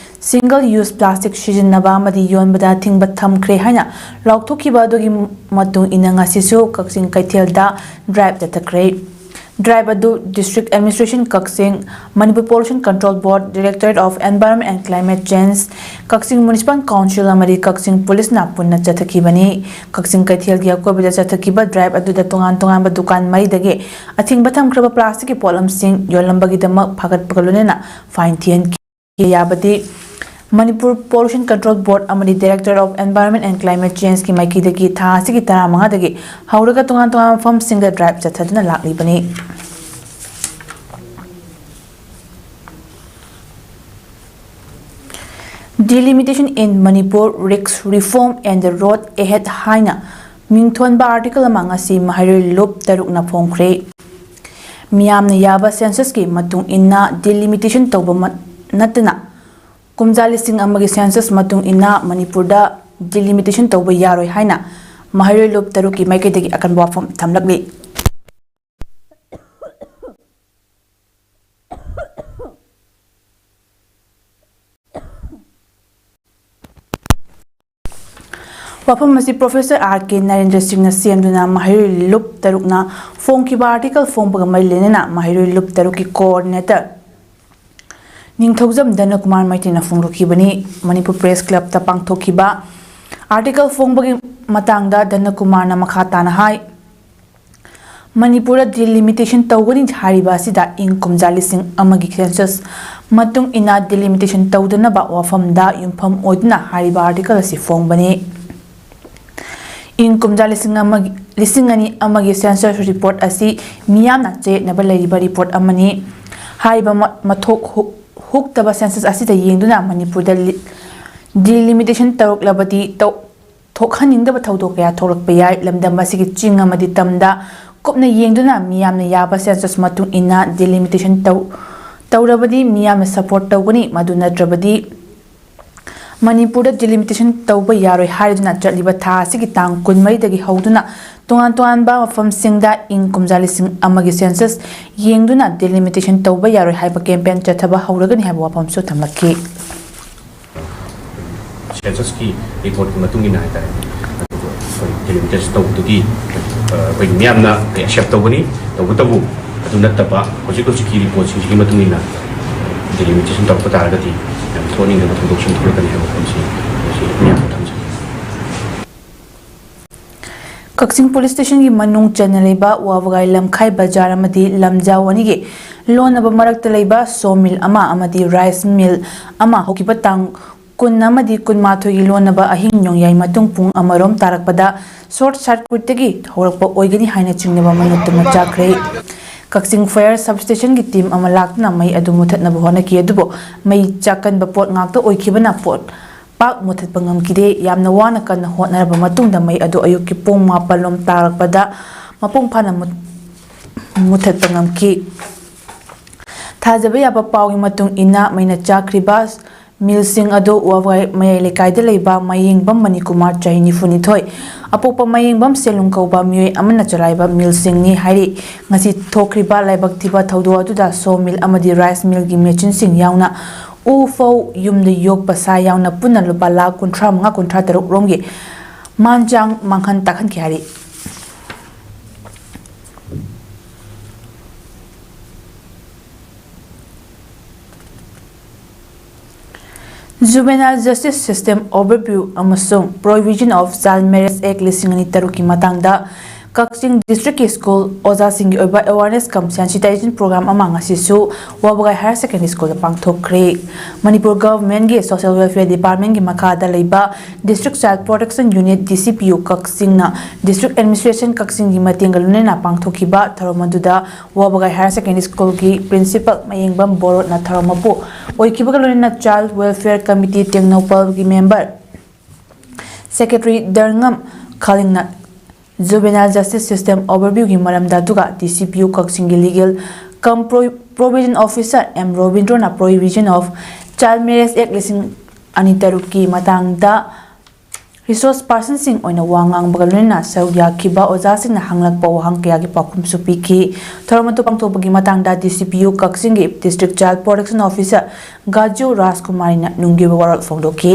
single use plastic ꯁꯤꯖꯤꯟꯅꯕ ꯑꯃꯗꯤ ꯌꯣꯟꯕꯗ ꯑꯊꯤꯡꯕ ꯊꯝꯈ꯭ꯔꯦ ꯍꯥꯏꯅ ꯂꯥꯎꯊꯣꯛꯈꯤꯕ ꯑꯗꯨꯒꯤ ꯃꯇꯨꯡ ꯏꯟꯅ ꯉꯁꯤꯁꯨ ꯀꯛꯆꯤꯡ ꯀꯩꯊꯦꯜꯗ drive ꯆꯠꯊꯈ꯭ꯔꯦ꯫ Drive ꯑꯗꯨ District Administration Kakching, Manipur Pollution Control Board, Directorate of Environment and Climate Change, Kakching Municipal Council ꯑꯃꯗꯤ ꯀꯛꯆꯤꯡ ꯄꯨꯂꯤꯁꯅ ꯄꯨꯟꯅ ꯆꯠꯊꯈꯤꯕꯅꯤ꯫ ꯀꯛꯆꯤꯡ ꯀꯩꯊꯦꯜꯒꯤ ꯑꯀꯣꯏꯕꯗ ꯆꯠꯊꯈꯤꯕ drive ꯑꯗꯨꯗ ꯇꯣꯉꯥꯟ ꯇꯣꯉꯥꯟꯕ ꯗꯨꯀꯥꯟ ꯃꯔꯤꯗꯒꯤ ꯑꯊꯤꯡꯕ ꯊꯝꯈ꯭ꯔꯕ plasticꯀꯤ ꯄꯣꯠꯂꯝꯁꯤꯡ ꯌꯣꯜꯂꯝꯕꯒꯤꯗꯃꯛ ꯐꯥꯒꯠꯄꯒ ꯂꯣꯏꯅꯅ fine ꯊꯤꯍꯟꯈꯤ꯫ ꯌꯥꯕꯗꯤ Manipur Pollution Control Board ꯑꯃꯗꯤ Directorate of Environment and Climate Changeꯀꯤ ꯃꯥꯏꯀꯩꯗꯒꯤ ꯊꯥ ꯑꯁꯤꯒꯤ ꯇꯔꯥꯃꯉꯥꯗꯒꯤ ꯍꯧꯔꯒ ꯇꯣꯉꯥꯟ ꯇꯣꯉꯥꯟꯕ ꯃꯐꯝꯁꯤꯡꯗ drive ꯆꯠꯊꯗꯨꯅ ꯂꯥꯛꯂꯤꯕꯅꯤ꯫ Delimitation in Manipur, Risk, Reform and the Road Ahead ꯍꯥꯏꯅ ꯃꯤꯡꯊꯣꯟꯕ article ꯑꯃ ꯉꯁꯤ ꯃꯍꯩꯔꯣꯏ ꯂꯨꯞ ꯇꯔꯨꯛꯅ ꯐꯣꯡꯈ꯭ꯔꯦ꯫ ꯃꯤꯌꯥꯝꯅ ꯌꯥꯕ censusꯀꯤ ꯃꯇꯨꯡ ꯏꯟꯅ delimitation ꯇꯧꯕ ꯃ-, ꯅꯠꯇꯅ ꯀꯨꯝꯖꯥ ꯂꯤꯁꯤꯡ ꯑꯃꯒꯤ census ꯃꯇꯨꯡ ꯏꯟꯅ ꯃꯅꯤꯄꯨꯔꯗ delimitation ꯇꯧꯕ ꯌꯥꯔꯣꯏ ꯍꯥꯏꯅ ꯃꯍꯩꯔꯣꯏ ꯂꯨꯞ ꯇꯔꯨꯛꯀꯤ ꯃꯥꯏꯀꯩꯗꯒꯤ ꯑꯀꯟꯕ ꯋꯥꯐꯝ ꯊꯝꯂꯛꯂꯤ꯫ ꯋꯥꯐꯝ ꯑꯁꯤ ꯄ꯭ꯔꯣꯐꯦꯁꯔ ꯑꯥꯔ ꯀꯦ ꯅꯔꯦꯟꯗ꯭ꯔ ꯁꯤꯡꯅ ꯁꯦꯝꯗꯨꯅ ꯃꯍꯩꯔꯣꯏ ꯂꯨꯞ ꯇꯔꯨꯛꯅ ꯐꯣꯡꯈꯤꯕ ꯑꯥꯔꯇꯤꯀꯜ ꯐꯣꯡꯕꯒ ꯃꯔꯤ ꯂꯩꯅꯅ ꯃꯍꯩꯔꯣꯏ ꯂꯨꯞ ꯇꯔꯨꯛꯀꯤ ꯀꯣꯑꯣꯔꯗꯤꯅꯦꯇꯔ ꯅꯤꯡꯊꯧꯖꯝ ꯙꯅꯀꯨꯃꯥꯔ ꯃꯩꯇ꯭ꯔꯤꯅ ꯐꯣꯡꯗꯣꯛꯈꯤꯕꯅꯤ꯫ ꯃꯅꯤꯄꯨꯔ ꯄ꯭ꯔꯦꯁ ꯀ꯭ꯂꯕꯇ ꯄꯥꯡꯊꯣꯛꯈꯤꯕ ꯑꯥꯔꯇꯤꯀꯜ ꯐꯣꯡꯕꯒꯤ ꯃꯇꯥꯡꯗ ꯙꯅꯀꯨꯃꯥꯔꯅ ꯃꯈꯥ ꯇꯥꯅ ꯍꯥꯏ, ꯃꯅꯤꯄꯨꯔꯗ ꯗꯤꯂꯤꯃꯤꯇꯦꯁꯟ ꯇꯧꯒꯅꯤ ꯍꯥꯏꯔꯤꯕ ꯑꯁꯤꯗ ꯏꯪ ꯀꯨꯝꯖꯥ ꯂꯤꯁꯤꯡ ꯑꯃꯒꯤ ꯁꯦꯟꯁꯁ ꯃꯇꯨꯡ ꯏꯟꯅ ꯗꯤꯂꯤꯃꯤꯇꯦꯁꯟ ꯇꯧꯗꯅꯕ ꯋꯥꯐꯝꯗ ꯌꯨꯝꯐꯝ ꯑꯣꯏꯗꯨꯅ ꯍꯥꯏꯔꯤꯕ ꯑꯥꯔꯇꯤꯀꯜ ꯑꯁꯤ ꯐꯣꯡꯕꯅꯤ꯫ ꯏꯪ ꯀꯨꯝꯖꯥ ꯂꯤꯁꯤꯡ ꯑꯃꯒꯤ, ꯂꯤꯁꯤꯡ ꯑꯅꯤ ꯑꯃꯒꯤ ꯁꯦꯟꯁꯁ ꯔꯤꯄꯣꯔꯠ ꯑꯁꯤ ꯃꯤꯌꯥꯝꯅ ꯆꯌꯦꯠꯅꯕ ꯂꯩꯔꯤꯕ ꯔꯤꯄꯣꯔꯠ ꯑꯃꯅꯤ꯫ ꯍꯥꯏꯔꯤꯕ ꯃ-, ꯃꯊꯣꯛ ꯍꯨ-, ꯍꯨꯛꯇꯕ ꯁꯦꯟꯁꯁ ꯑꯁꯤꯗ ꯌꯦꯡꯗꯨꯅ ꯃꯅꯤꯄꯨꯔꯗ ꯂꯤ-, ꯗꯤꯂꯤꯃꯤꯇꯦꯁꯟ ꯇꯧꯔꯛꯂꯕꯗꯤ ꯇꯧ-, ꯊꯣꯛꯍꯟꯅꯤꯡꯗꯕ ꯊꯧꯗꯣꯛ ꯀꯌꯥ ꯊꯣꯛꯂꯛꯄ ꯌꯥꯏ꯫ ꯂꯝꯗꯝ ꯑꯁꯤꯒꯤ ꯆꯤꯡ ꯑꯃꯗꯤ ꯇꯝꯗ ꯀꯨꯞꯅ ꯌꯦꯡꯗꯨꯅ ꯃꯤꯌꯥꯝꯅ ꯌꯥꯕ ꯁꯦꯟꯁꯁ ꯃꯇꯨꯡ ꯏꯟꯅ ꯗꯤꯂꯤꯃꯤꯇꯦꯁꯟ ꯇꯧ-, ꯇꯧꯔꯕꯗꯤ ꯃꯤꯌꯥꯝꯅ ꯁꯄꯣꯔꯠ ꯇꯧꯒꯅꯤ꯫ ꯃꯗꯨ ꯅꯠꯇ꯭ꯔꯕꯗꯤ ꯃꯅꯤꯄꯨꯔꯗ ꯗꯤꯂꯤꯃꯤꯇꯦꯁꯟ ꯇꯧꯕ ꯌꯥꯔꯣꯏ ꯍꯥꯏꯗꯨꯅ ꯆꯠꯂꯤꯕ ꯊꯥ ꯑꯁꯤꯒꯤ ꯇꯥꯡ ꯀꯨꯟꯃꯔꯤꯗꯒꯤ ꯍꯧꯗꯨꯅ ꯇꯣꯉꯥꯟ ꯇꯣꯉꯥꯟꯕ ꯃꯐꯝꯁꯤꯡꯗ ꯏꯪ ꯀꯨꯝꯖꯥ ꯂꯤꯁꯤꯡ ꯑꯃꯒꯤ ꯁꯦꯟꯁꯁ ꯌꯦꯡꯗꯨꯅ ꯗꯤꯂꯤꯃꯤꯇꯦꯁꯟ ꯇꯧꯕ ꯌꯥꯔꯣꯏ ꯍꯥꯏꯕ ꯀꯦꯝꯄꯦꯟ ꯆꯠꯊꯕ ꯍꯧꯔꯒꯅꯤ ꯍꯥꯏꯕ ꯋꯥꯐꯝꯁꯨ ꯊꯝꯂꯛꯈꯤ꯫ ꯁꯦꯟꯁꯁꯀꯤ ꯔꯤꯄꯣꯔꯠꯀꯤ ꯃꯇꯨꯡ ꯏꯟꯅ ꯍꯥꯏꯇꯥꯔꯦ, ꯑꯗꯨꯒ ꯑꯩꯈꯣꯏ ꯗꯤꯂꯤꯃꯤꯇꯦꯁꯟ ꯇꯧꯕꯗꯨꯒꯤ, ꯑ, ꯑꯩꯈꯣꯏ ꯃꯤꯌꯥꯝꯅ ꯑꯦꯛꯁꯦꯞ ꯇꯧꯒꯅꯤ꯫ ꯇꯧꯕꯇꯕꯨ ꯑꯗꯨ ꯅꯠꯇꯕ ꯍꯧꯖꯤꯛ ꯍꯧꯖꯤꯛꯀꯤ ꯔꯤꯄꯣꯔꯠꯁꯤꯡꯁꯤꯒꯤ ꯃꯇꯨꯡ ꯏꯟꯅ ꯗꯤꯂꯤꯃꯤꯇꯦꯁꯟ ꯇꯧꯔꯛꯄ ꯇꯥꯔꯒꯗꯤ ꯌꯥꯝ ꯊꯣꯛꯍꯟꯅꯤꯡꯗꯕ ꯊꯧꯗꯣꯛꯁꯤꯡ ꯊꯣꯛꯂꯛꯀꯅꯤ ꯍꯥꯏꯕ ꯋꯥꯐꯝꯁꯤ ꯃꯁꯤ ꯃꯤꯌꯥꯝꯗ ꯊꯝꯖꯒꯦ꯫ ꯀꯛꯆꯤꯡ ꯄꯨꯂꯤꯁ ꯁ꯭ꯇꯦꯁꯟꯒꯤ ꯃꯅꯨꯡ ꯆꯟꯅ ꯂꯩꯕ ꯋꯥꯕꯒꯥꯏ ꯂꯝꯈꯥꯏ ꯕꯖꯥꯔ ꯑꯃꯗꯤ ꯂꯝꯖꯥꯎ ꯑꯅꯤꯒꯤ ꯂꯣꯟꯅꯕ ꯃꯔꯛꯇ ꯂꯩꯕ ꯁꯣ ꯃꯤꯜ ꯑꯃ ꯑꯃꯗꯤ ꯔꯥꯏꯁ ꯃꯤꯜ ꯑꯃ ꯍꯧꯈꯤꯕ ꯇꯥꯡ ꯀꯨꯟ ꯑꯃꯗꯤ ꯀꯨꯟꯃꯥꯊꯣꯏꯒꯤ ꯂꯣꯟꯅꯕ ꯑꯍꯤꯡ ꯅꯣꯡꯌꯥꯏ ꯃꯇꯨꯡ ꯄꯨꯡ ꯑꯃꯔꯣꯝ ꯇꯥꯔꯛꯄꯗ ꯁꯣꯔꯠ ꯁꯥꯔꯀ꯭ꯌꯨꯠꯇꯒꯤ ꯍꯧꯔꯛꯄ ꯑꯣꯏꯒꯅꯤ ꯍꯥꯏꯅ ꯆꯤꯡꯅꯕ ꯃꯩ ꯑꯗꯨꯃꯛ ꯆꯥꯛꯈ꯭ꯔꯦ꯫ ꯀꯛꯆꯤꯡ ꯐꯥꯌꯔ ꯁꯕ ꯁ꯭ꯇꯦꯁꯟꯒꯤ ꯇꯤꯝ ꯑꯃ ꯂꯥꯛꯇꯨꯅ ꯃꯩ ꯑꯗꯨ ꯃꯨꯊꯠꯅꯕ ꯍꯣꯠꯅꯈꯤ, ꯑꯗꯨꯕꯨ ꯃꯩ ꯆꯥꯛꯀꯟꯕ ꯄꯣꯠ ꯉꯥꯛꯇ ꯑꯣꯏꯈꯤꯕꯅ ꯄꯣꯠ ꯄꯥꯛ ꯃꯨꯊꯠꯄ ꯉꯝꯈꯤꯗꯦ꯫ ꯌꯥꯝꯅ ꯋꯥꯅ ꯀꯟꯅ ꯍꯣꯠꯅꯔꯕ ꯃꯇꯨꯡꯗ ꯃꯩ ꯑꯗꯨ ꯑꯌꯨꯛꯀꯤ ꯄꯨꯡ ꯃꯥꯄꯜ ꯂꯣꯝ ꯇꯥꯔꯛꯄꯗ ꯃꯄꯨꯡ ꯐꯥꯅ ꯃꯨꯠ-, ꯃꯨꯊꯠꯄ ꯉꯝꯈꯤ꯫ ꯊꯥꯖꯕ ꯌꯥꯕ ꯄꯥꯎꯒꯤ ꯃꯇꯨꯡ ꯏꯟꯅ ꯃꯩꯅ ꯆꯥꯛꯈ꯭ꯔꯤꯕ ꯃꯤꯜꯁꯤꯡ ꯑꯗꯨ ꯋꯥꯕꯒꯥꯏ ꯃꯌꯥꯏ ꯂꯩꯀꯥꯏꯗ ꯂꯩꯕ ꯃꯌꯦꯡꯕꯝ ꯃꯅꯤꯀꯨꯃꯥꯔ, ꯆꯍꯤ ꯅꯤꯐꯨ ꯅꯤꯊꯣꯏ, ꯑꯄꯣꯛꯄ ꯃꯌꯦꯡꯕꯝ ꯁꯦꯂꯨꯡ ꯀꯧꯕ ꯃꯤꯑꯣꯏ ꯑꯃꯅ ꯆꯂꯥꯏꯕ ꯃꯤꯜꯁꯤꯡꯅꯤ ꯍꯥꯏꯔꯤ꯫ ꯉꯁꯤ ꯊꯣꯛꯈ꯭ꯔꯤꯕ ꯂꯥꯏꯕꯛ ꯊꯤꯕ ꯊꯧꯗꯣꯛ ꯑꯗꯨꯗ ꯁꯣ ꯃꯤꯜ ꯑꯃꯗꯤ ꯔꯥꯏꯁ ꯃꯤꯜꯒꯤ ꯃꯦꯆꯤꯟꯁꯤꯡ ꯌꯥꯎꯅ ꯎ, ꯐꯧ, ꯌꯨꯝꯗ ꯌꯣꯛꯄ ꯁꯥ ꯌꯥꯎꯅ ꯄꯨꯟꯅ ꯂꯨꯄꯥ ꯂꯥꯈ ꯀꯨꯟꯊ꯭ꯔꯥ ꯃꯉꯥ, ꯀꯨꯟꯊ꯭ꯔꯥ ꯇꯔꯨꯛ ꯔꯣꯝꯒꯤ ꯃꯥꯟꯆꯥꯡ ꯃꯥꯡꯍꯟ ꯇꯥꯛꯍꯟꯈꯤ ꯍꯥꯏꯔꯤ꯫ Juvenile Justice System Overview ꯑꯃꯁꯨꯡ Prohibition of Child Marriage Act ꯂꯤꯁꯤꯡ ꯑꯅꯤ ꯇꯔꯨꯛꯀꯤ ꯃꯇꯥꯡꯗ ꯀꯛꯆꯤꯡ ꯗꯤꯁꯇ꯭ꯔꯤꯛꯀꯤ ꯁ꯭ꯀꯨꯜ ꯑꯣꯖꯥꯁꯤꯡꯒꯤ ꯑꯣꯏꯕ awareness cum sensitization program ꯑꯃ ꯉꯁꯤꯁꯨ ꯋꯥꯕꯒꯥꯏ Higher Secondary School ꯗ ꯄꯥꯡꯊꯣꯛꯈ꯭ꯔꯦ꯫ ꯃꯅꯤꯄꯨꯔ Government ꯀꯤ Social Welfare Department ꯀꯤ ꯃꯈꯥꯗ ꯂꯩꯕ District Child Protection Unit, D C P U, ꯀꯛꯆꯤꯡꯅ District Administration ꯀꯛꯆꯤꯡꯒꯤ ꯃꯇꯦꯡꯒ ꯂꯣꯏꯅꯅ ꯄꯥꯡꯊꯣꯛꯈꯤꯕ ꯊꯧꯔꯝ ꯑꯗꯨꯗ ꯋꯥꯕꯒꯥꯏ Higher Secondary School ꯒꯤ Principal ꯃꯌꯦꯡꯕꯝ ꯕꯣꯔꯣꯠꯅ ꯊꯧꯔꯝ ꯃꯄꯨ ꯑꯣꯏꯈꯤꯕꯒ ꯂꯣꯏꯅꯅ Child Welfare Committee ꯇꯦꯡꯅꯧꯄꯜꯒꯤ member Secretary ꯗꯔꯉꯝ ꯈꯥꯂꯤꯡꯅ Juvenile Justice System Overview ꯒꯤ ꯃꯔꯝꯗ, ꯑꯗꯨꯒ D C P U ꯀꯛꯆꯤꯡꯒꯤ Legal cum Pro-, Provision Officer M ꯔꯣꯕꯤꯟꯗ꯭ꯔꯣꯅ Prohibition of Child Marriage Act ꯂꯤꯁꯤꯡ ꯑꯅꯤ ꯇꯔꯨꯛꯀꯤ ꯃꯇꯥꯡꯗ Resource Person ꯁꯤꯡ ꯑꯣꯏꯅ ꯋꯥ ꯉꯥꯡꯕꯒ ꯂꯣꯏꯅꯅ ꯁꯔꯨꯛ ꯌꯥꯈꯤꯕ ꯑꯣꯖꯥꯁꯤꯡꯅ ꯍꯪꯂꯛꯄ ꯋꯥꯍꯪ ꯀꯌꯥꯒꯤ ꯄꯥꯎꯈꯨꯝꯁꯨ ꯄꯤꯈꯤ꯫ ꯊꯧꯔꯝ ꯑꯗꯨ ꯄꯥꯡꯊꯣꯛꯄꯒꯤ ꯃꯇꯥꯡꯗ D C P U ꯀꯛꯆꯤꯡꯒꯤ District Child Protection Officer ꯒꯥꯖꯨ ꯔꯥꯖꯀꯨꯃꯥꯔꯤꯅ ꯅꯨꯡꯒꯤ ꯑꯣꯏꯕ ꯋꯥꯔꯣꯜ ꯐꯣꯡꯗꯣꯛꯈꯤ꯫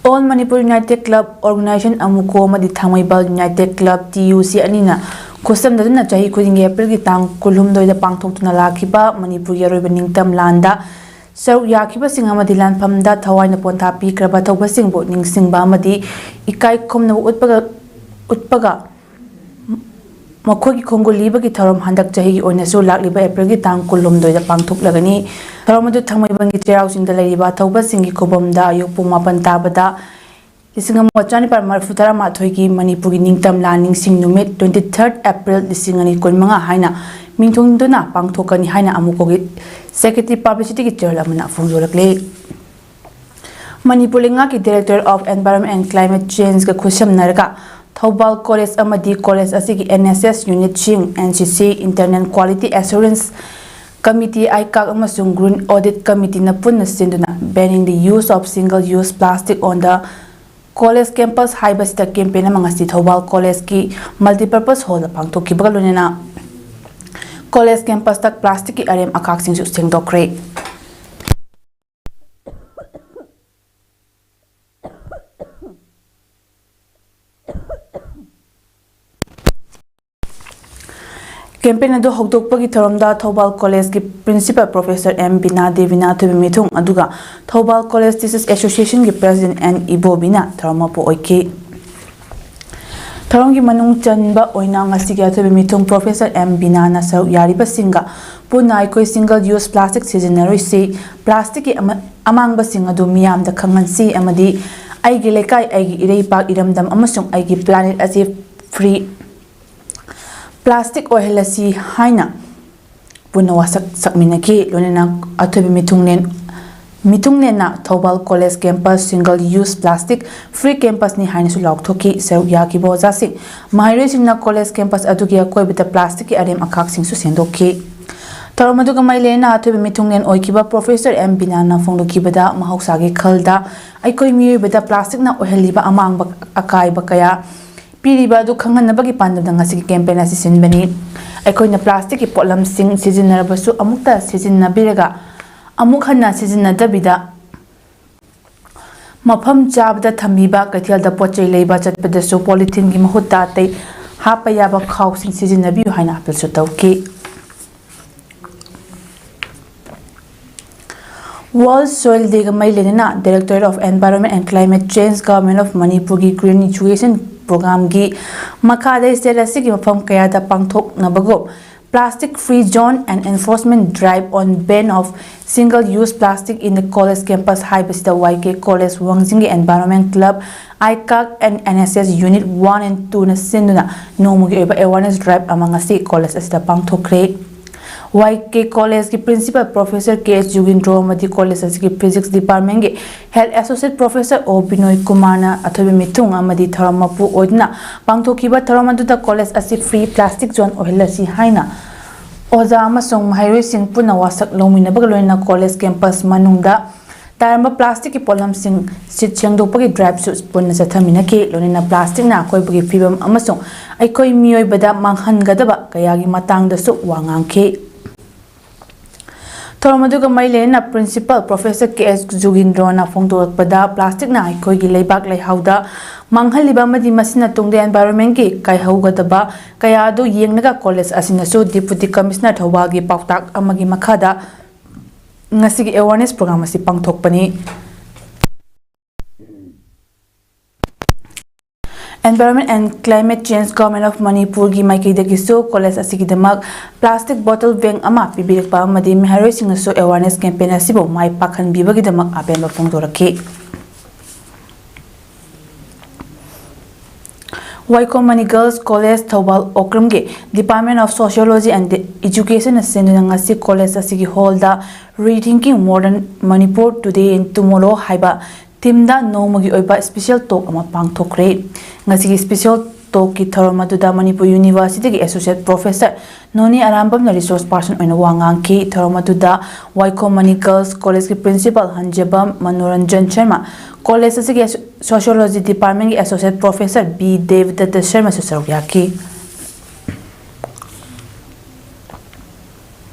All Manipur United Club Organization, ꯑꯃꯨꯀꯣ, ꯑꯃꯗꯤ ꯊꯥꯡꯃꯩꯕꯟ United Club, T U C, ꯑꯅꯤꯅ ꯈꯨꯠꯁꯝꯅꯗꯨꯅ ꯆꯍꯤ ꯈꯨꯗꯤꯡꯒꯤ ꯑꯦꯄ꯭ꯔꯤꯜꯒꯤ ꯇꯥꯡ ꯀꯨꯟꯍꯨꯝꯗꯣꯏꯗ ꯄꯥꯡꯊꯣꯛꯇꯨꯅ ꯂꯥꯛꯈꯤꯕ ꯃꯅꯤꯄꯨꯔꯒꯤ ꯑꯔꯣꯏꯕ ꯅꯤꯡꯇꯝ ꯂꯥꯟꯗ ꯁꯔꯨꯛ ꯌꯥꯈꯤꯕꯁꯤꯡ ꯑꯃꯗꯤ ꯂꯥꯟꯐꯝꯗ ꯊꯋꯥꯏꯅ ꯄꯣꯟꯊꯥ ꯄꯤꯈ꯭ꯔꯕ ꯊꯧꯕꯁꯤꯡꯕꯨ ꯅꯤꯡꯁꯤꯡꯕ ꯑꯃꯗꯤ ꯏꯀꯥꯏ ꯈꯨꯝꯅꯕ ꯎꯠꯄꯒ, ꯎꯠꯄꯒ ꯃꯈꯣꯏꯒꯤ ꯈꯣꯡꯒꯨꯜ ꯂꯤꯕꯒꯤ ꯊꯧꯔꯝ ꯍꯟꯗꯛ ꯆꯍꯤꯒꯤ ꯑꯣꯏꯅꯁꯨ ꯂꯥꯛꯂꯤꯕ ꯑꯦꯄ꯭ꯔꯤꯜꯒꯤ ꯇꯥꯡ ꯀꯨꯟꯍꯨꯝꯗꯣꯏꯗ ꯄꯥꯡꯊꯣꯛꯂꯒꯅꯤ꯫ ꯊꯧꯔꯝ ꯑꯗꯨ ꯊꯥꯡꯃꯩꯕꯟꯒꯤ ꯆꯩꯔꯥꯎ ꯆꯤꯡꯗ ꯂꯩꯔꯤꯕ ꯊꯧꯕꯁꯤꯡꯒꯤ ꯈꯨꯕꯝꯗ ꯑꯌꯨꯛ ꯄꯨꯡ ꯃꯥꯄꯟ ꯇꯥꯕꯗ ꯂꯤꯁꯤꯡ ꯑꯃ ꯆꯥꯅꯤꯄꯥꯟ ꯃꯔꯤꯐꯨ ꯇꯔꯥꯃꯥꯊꯣꯏꯒꯤ ꯃꯅꯤꯄꯨꯔꯒꯤ ꯅꯤꯡꯇꯝ ꯂꯥꯟ ꯅꯤꯡꯁꯤꯡ ꯅꯨꯃꯤꯠ, twenty third April ꯂꯤꯁꯤꯡ ꯑꯅꯤ ꯀꯨꯟꯃꯉꯥ ꯍꯥꯏꯅ ꯃꯤꯡꯊꯣꯟꯗꯨꯅ ꯄꯥꯡꯊꯣꯛꯀꯅꯤ ꯍꯥꯏꯅ ꯑꯃꯨꯛꯀꯣꯒꯤ Secretary Publicity ꯒꯤ ꯆꯦꯔꯣꯜ ꯑꯃꯅ ꯐꯣꯡꯗꯣꯔꯛꯂꯤ꯫ ꯃꯅꯤꯄꯨꯔ ꯂꯩꯉꯥꯛꯀꯤ Director of Environment and Climate Change ꯒ ꯈꯨꯠꯁꯝꯅꯔꯒ ꯊꯧꯕꯥꯜ College ꯑꯃꯗꯤ college ꯑꯁꯤꯒꯤ N S S unit ꯁꯤꯡ, N C C, Internal Quality Assurance Committee, ꯑꯥꯏꯀꯥꯛ, ꯑꯃꯁꯨꯡ Green Audit Committee ꯅ ꯄꯨꯟꯅ ꯁꯤꯟꯗꯨꯅ Banning the Use of Single Use Plastic on the College Campus ꯍꯥꯏꯕꯁꯤꯗ campaign ꯑꯃ ꯉꯁꯤ ꯊꯧꯕꯥꯜ College ꯀꯤ Multipurpose Hall ꯗ ꯄꯥꯡꯊꯣꯛꯈꯤꯕꯒ ꯂꯣꯏꯅꯅ college campus ꯇ plastic ꯀꯤ ꯑꯔꯦꯝ ꯑꯈꯥꯛꯁꯤꯡꯁꯨ ꯁꯦꯡꯗꯣꯛꯈ꯭ꯔꯦ꯫ ꯀꯦꯝꯄꯦꯟ ꯑꯗꯨ ꯍꯧꯗꯣꯛꯄꯒꯤ ꯊꯧꯔꯝꯗ ꯊꯧꯕꯥꯜ ꯀꯣꯂꯦꯖꯀꯤ ꯄ꯭ꯔꯤꯟꯁꯤꯄꯥꯜ ꯄ꯭ꯔꯣꯐꯦꯁꯔ ꯑꯦꯝ ꯕꯤꯅꯥ ꯗꯦꯕꯤꯅ ꯑꯊꯣꯏꯕ ꯃꯤꯊꯨꯡ, ꯑꯗꯨꯒ ꯊꯧꯕꯥꯜ ꯀꯣꯂꯦꯖ ꯇꯤꯆꯔꯁ ꯑꯦꯁꯣꯁꯤꯌꯦꯁꯟꯒꯤ ꯄ꯭ꯔꯦꯁꯤꯗꯦꯟꯠ ꯑꯦꯟ ꯏꯕꯣꯕꯤꯅ ꯊꯧꯔꯝ ꯃꯄꯨ ꯑꯣꯏꯈꯤ꯫ ꯊꯧꯔꯝꯒꯤ ꯃꯅꯨꯡ ꯆꯟꯕ ꯑꯣꯏꯅ ꯉꯁꯤꯒꯤ ꯑꯊꯣꯏꯕ ꯃꯤꯊꯨꯡ ꯄ꯭ꯔꯣꯐꯦꯁꯔ ꯑꯦꯝ ꯕꯤꯅꯥꯅ ꯁꯔꯨꯛ ꯌꯥꯔꯤꯕꯁꯤꯡꯒ ꯄꯨꯟꯅ ꯑꯩꯈꯣꯏ ꯁꯤꯡꯒꯜ ꯌꯨꯁ ꯄ꯭ꯂꯥꯁꯇꯤꯛ ꯁꯤꯖꯤꯟꯅꯔꯣꯏꯁꯤ, ꯄ꯭ꯂꯥꯁꯇꯤꯛꯀꯤ ꯑꯃ-, ꯑꯃꯥꯡꯕꯁꯤꯡ ꯑꯗꯨ ꯃꯤꯌꯥꯝꯗ ꯈꯪꯍꯟꯁꯤ ꯑꯃꯗꯤ ꯑꯩꯒꯤ ꯂꯩꯀꯥꯏ, ꯑꯩꯒꯤ ꯏꯔꯩꯄꯥꯛ, ꯏꯔꯝꯗꯝ ꯑꯃꯁꯨꯡ ꯑꯩꯒꯤ ꯄ꯭ꯂꯥꯅꯦꯠ ꯑꯁꯤ ꯐ꯭ꯔꯤ ꯄ꯭ꯂꯥꯁꯇꯤꯛ ꯑꯣꯏꯍꯜꯂꯁꯤ ꯍꯥꯏꯅ ꯄꯨꯟꯅ ꯋꯥꯁꯛ ꯁꯛꯃꯤꯟꯅꯈꯤ꯫ ꯂꯣꯏꯅꯅ ꯑꯊꯣꯏꯕ ꯃꯤꯊꯨꯡꯂꯦꯟ, ꯃꯤꯊꯨꯡꯂꯦꯟꯅ Thoubal college campus single use plastic free ꯀꯦꯝꯄꯁꯅꯤ ꯍꯥꯏꯅꯁꯨ ꯂꯥꯎꯊꯣꯛꯈꯤ꯫ ꯁꯔꯨꯛ ꯌꯥꯈꯤꯕ ꯑꯣꯖꯥꯁꯤꯡ, ꯃꯍꯩꯔꯣꯏꯁꯤꯡꯅ ꯀꯣꯂꯦꯖ ꯀꯦꯝꯄꯁ ꯑꯗꯨꯒꯤ ꯑꯀꯣꯏꯕꯗ ꯄ꯭ꯂꯥꯁꯇꯤꯛꯀꯤ ꯑꯔꯦꯝ ꯑꯈꯥꯛꯁꯤꯡꯁꯨ ꯁꯦꯡꯗꯣꯛꯈꯤ꯫ ꯊꯧꯔꯝ ꯑꯗꯨꯒ ꯃꯔꯤ ꯂꯩꯅꯅ ꯑꯊꯣꯏꯕ ꯃꯤꯊꯨꯡꯂꯦꯟ ꯑꯣꯏꯈꯤꯕ ꯄ꯭ꯔꯣꯐꯦꯁꯔ ꯑꯦꯝ ꯕꯤꯅꯥꯅ ꯐꯣꯡꯗꯣꯛꯈꯤꯕꯗ, ꯃꯍꯧꯁꯥꯒꯤ ꯈꯜꯗ ꯑꯩꯈꯣꯏ ꯃꯤꯑꯣꯏꯕꯗ ꯄ꯭ꯂꯥꯁꯇꯤꯛꯅ ꯑꯣꯏꯍꯜꯂꯤꯕ ꯑꯃꯥꯡꯕ ꯑꯀꯥꯏꯕ ꯀꯌꯥ ꯄꯤꯔꯤꯕ ꯑꯗꯨ ꯈꯪꯍꯟꯅꯕꯒꯤ ꯄꯥꯟꯗꯝꯗ ꯉꯁꯤꯒꯤ ꯀꯦꯝꯄꯦꯟ ꯑꯁꯤ ꯁꯤꯟꯕꯅꯤ꯫ ꯑꯩꯈꯣꯏꯅ ꯄ꯭ꯂꯥꯁꯇꯤꯛꯀꯤ ꯄꯣꯠꯂꯝꯁꯤꯡ ꯁꯤꯖꯤꯟꯅꯔꯕꯁꯨ ꯑꯃꯨꯛꯇ ꯁꯤꯖꯤꯟꯅꯕꯤꯔꯒ ꯑꯃꯨꯛ ꯍꯟꯅ ꯁꯤꯖꯤꯟꯅꯗꯕꯤꯗ ꯃꯐꯝ ꯆꯥꯕꯗ ꯊꯝꯕꯤꯕ, ꯀꯩꯊꯦꯜꯗ ꯄꯣꯠ ꯆꯩ ꯂꯩꯕ ꯆꯠꯄꯗꯁꯨ ꯄꯣꯂꯤꯊꯤꯟꯒꯤ ꯃꯍꯨꯠꯇ ꯑꯇꯩ ꯍꯥꯞꯄ ꯌꯥꯕ ꯈꯥꯎꯁꯤꯡ ꯁꯤꯖꯤꯟꯅꯕꯤꯌꯨ ꯍꯥꯏꯅ ꯑꯥꯄꯤꯜꯁꯨ ꯇꯧꯈꯤ꯫ World Soil Dayꯒ ꯃꯔꯤ ꯂꯩꯅꯅ Directorate of Environment and Climate Change, Government of ꯃꯅꯤꯄꯨꯔꯒꯤ Green Education Programꯒꯤ ꯃꯈꯥꯗ state ꯑꯁꯤꯒꯤ ꯃꯐꯝ ꯀꯌꯥꯗ ꯄꯥꯡꯊꯣꯛꯅꯕꯒꯨꯝ Plastic Free Zone and Enforcement Drive on Ban of Single Use Plastic in the College Campus ꯍꯥꯏꯕꯁꯤꯗ ꯋꯥꯏ ꯀꯦ ꯀꯣꯂꯦꯖ ꯋꯥꯡꯖꯤꯡꯒꯤ Environment Club, IQAC and N S S Unit one and twoꯅ ꯁꯤꯟꯗꯨꯅ ꯅꯣꯡꯃꯒꯤ ꯑꯣꯏꯕ awareness drive ꯑꯃ ꯉꯁꯤ college ꯑꯁꯤꯗ ꯄꯥꯡꯊꯣꯛꯈ꯭ꯔꯦ꯫ ꯋꯥꯏ ꯀꯦ ꯀꯣꯂꯦꯖꯀꯤ ꯄ꯭ꯔꯤꯟꯁꯤꯄꯥꯜ ꯄ꯭ꯔꯣꯐꯦꯁꯔ ꯀꯦ ꯑꯦꯁ ꯌꯨꯒꯤꯟꯗ꯭ꯔꯣ ꯑꯃꯗꯤ ꯀꯣꯂꯦꯖ ꯑꯁꯤꯒꯤ ꯐꯤꯖꯤꯛꯁ ꯗꯤꯄꯥꯔꯠꯃꯦꯟꯒꯤ ꯍꯦꯗ ꯑꯦꯁꯣꯁꯤꯌꯦꯠ ꯄ꯭ꯔꯣꯐꯦꯁꯔ ꯑꯣ ꯕꯤꯅꯣꯏ ꯀꯨꯃꯥꯔꯅ ꯑꯊꯣꯏꯕ ꯃꯤꯊꯨꯡ ꯑꯃꯗꯤ ꯊꯧꯔꯝ ꯃꯄꯨ ꯑꯣꯏꯗꯨꯅ ꯄꯥꯡꯊꯣꯛꯈꯤꯕ ꯊꯧꯔꯝ ꯑꯗꯨꯗ ꯀꯣꯂꯦꯖ ꯑꯁꯤ ꯐ꯭ꯔꯤ ꯄ꯭ꯂꯥꯁꯇꯤꯛ ꯖꯣꯟ ꯑꯣꯏꯍꯜꯂꯁꯤ ꯍꯥꯏꯅ ꯑꯣꯖꯥ ꯑꯃꯁꯨꯡ ꯃꯍꯩꯔꯣꯏꯁꯤꯡ ꯄꯨꯟꯅ ꯋꯥꯁꯛ ꯂꯧꯃꯤꯟꯅꯕꯒ ꯂꯣꯏꯅꯅ ꯀꯣꯂꯦꯖ ꯀꯦꯝꯄꯁ ꯃꯅꯨꯡꯗ ꯇꯥꯔꯝꯕ ꯄ꯭ꯂꯥꯁꯇꯤꯛꯀꯤ ꯄꯣꯠꯂꯝꯁꯤꯡ ꯁꯤꯠ ꯁꯦꯡꯗꯣꯛꯄꯒꯤ ꯗ꯭ꯔꯥꯏꯚꯁꯨ ꯄꯨꯟꯅ ꯆꯠꯊꯃꯤꯟꯅꯈꯤ꯫ ꯂꯣꯏꯅꯅ ꯄ꯭ꯂꯥꯁꯇꯤꯛꯅ ꯑꯀꯣꯏꯕꯒꯤ ꯐꯤꯕꯝ ꯑꯃꯁꯨꯡ ꯑꯩꯈꯣꯏ ꯃꯤꯑꯣꯏꯕꯗ ꯃꯥꯡꯍꯟꯒꯗꯕ ꯀꯌꯥꯒꯤ ꯃꯇꯥꯡꯗꯁꯨ ꯋꯥ ꯉꯥꯡꯈꯤ꯫ ꯊꯧꯔꯝ ꯑꯗꯨꯒ ꯃꯔꯤ ꯂꯩꯅꯅ Principal Professor K S ꯖꯨꯒꯤꯟꯗ꯭ꯔꯣꯅ ꯐꯣꯡꯗꯣꯔꯛꯄꯗ, plasticꯅ ꯑꯩꯈꯣꯏꯒꯤ ꯂꯩꯕꯥꯛ ꯂꯩꯍꯥꯎꯗ ꯃꯥꯡꯍꯜꯂꯤꯕ ꯑꯃꯗꯤ ꯃꯁꯤꯅ ꯇꯨꯡꯗ environmentꯀꯤ ꯀꯥꯏꯍꯧꯒꯗꯕ ꯀꯌꯥ ꯑꯗꯨ ꯌꯦꯡꯂꯒ college ꯑꯁꯤꯅꯁꯨ Deputy Commissioner ꯊꯧꯕꯥꯜꯒꯤ ꯄꯥꯎꯇꯥꯛ ꯑꯃꯒꯤ ꯃꯈꯥꯗ ꯉꯁꯤꯒꯤ awareness program ꯑꯁꯤ ꯄꯥꯡꯊꯣꯛꯄꯅꯤ꯫ Environment and Climate Change, Government of Manipurꯒꯤ ꯃꯥꯏꯀꯩꯗꯒꯤꯁꯨ college ꯑꯁꯤꯒꯤꯗꯃꯛ plastic bottle bank ꯑꯃ ꯄꯤꯕꯤꯔꯛꯄ ꯑꯃꯗꯤ ꯃꯍꯩꯔꯣꯏꯁꯤꯡꯅꯁꯨ awareness campaign ꯑꯁꯤꯕꯨ ꯃꯥꯏ ꯄꯥꯛꯍꯟꯕꯤꯕꯒꯤꯗꯃꯛ ꯑꯄꯦꯟꯕ ꯐꯣꯡꯗꯣꯔꯛꯈꯤ꯫ ꯋꯥꯏꯈꯣꯝ ꯃꯅꯤ Girls College ꯊꯧꯕꯥꯜ ꯑꯣꯀ꯭ꯔꯝꯒꯤ Department of Sociology and Educationꯅ ꯁꯤꯟꯗꯨꯅ ꯉꯁꯤ college ꯑꯁꯤꯒꯤ hallꯗ Rethinking Modern Manipur Today and Tomorrow ꯍꯥꯏꯕ themeꯗ ꯅꯣꯡꯃꯒꯤ ꯑꯣꯏꯕ special talk ꯑꯃ ꯄꯥꯡꯊꯣꯛꯈ꯭ꯔꯦ꯫ ꯉꯁꯤꯒꯤ special talkꯀꯤ ꯊꯧꯔꯝ ꯑꯗꯨꯗ ꯃꯅꯤꯄꯨꯔ Universityꯒꯤ Associate Professor ꯅꯣꯅꯤ ꯑꯔꯥꯝꯕꯝꯅ resource person ꯑꯣꯏꯅ ꯋꯥ ꯉꯥꯡꯈꯤ꯫ ꯊꯧꯔꯝ ꯑꯗꯨꯗ ꯋꯥꯏꯈꯣꯝ ꯃꯅꯤ Girls Collegeꯀꯤ Principal ꯍꯟꯖꯕꯝ ꯃꯅꯣꯔꯟꯖꯟ ꯁꯔꯃ, college ꯑꯁꯤꯒꯤ Sociology Departmentꯀꯤ Associate Professor ꯕꯤ ꯗꯦꯕꯗꯠꯇ ꯁꯔꯃꯁꯨ ꯁꯔꯨꯛ ꯌꯥꯈꯤ꯫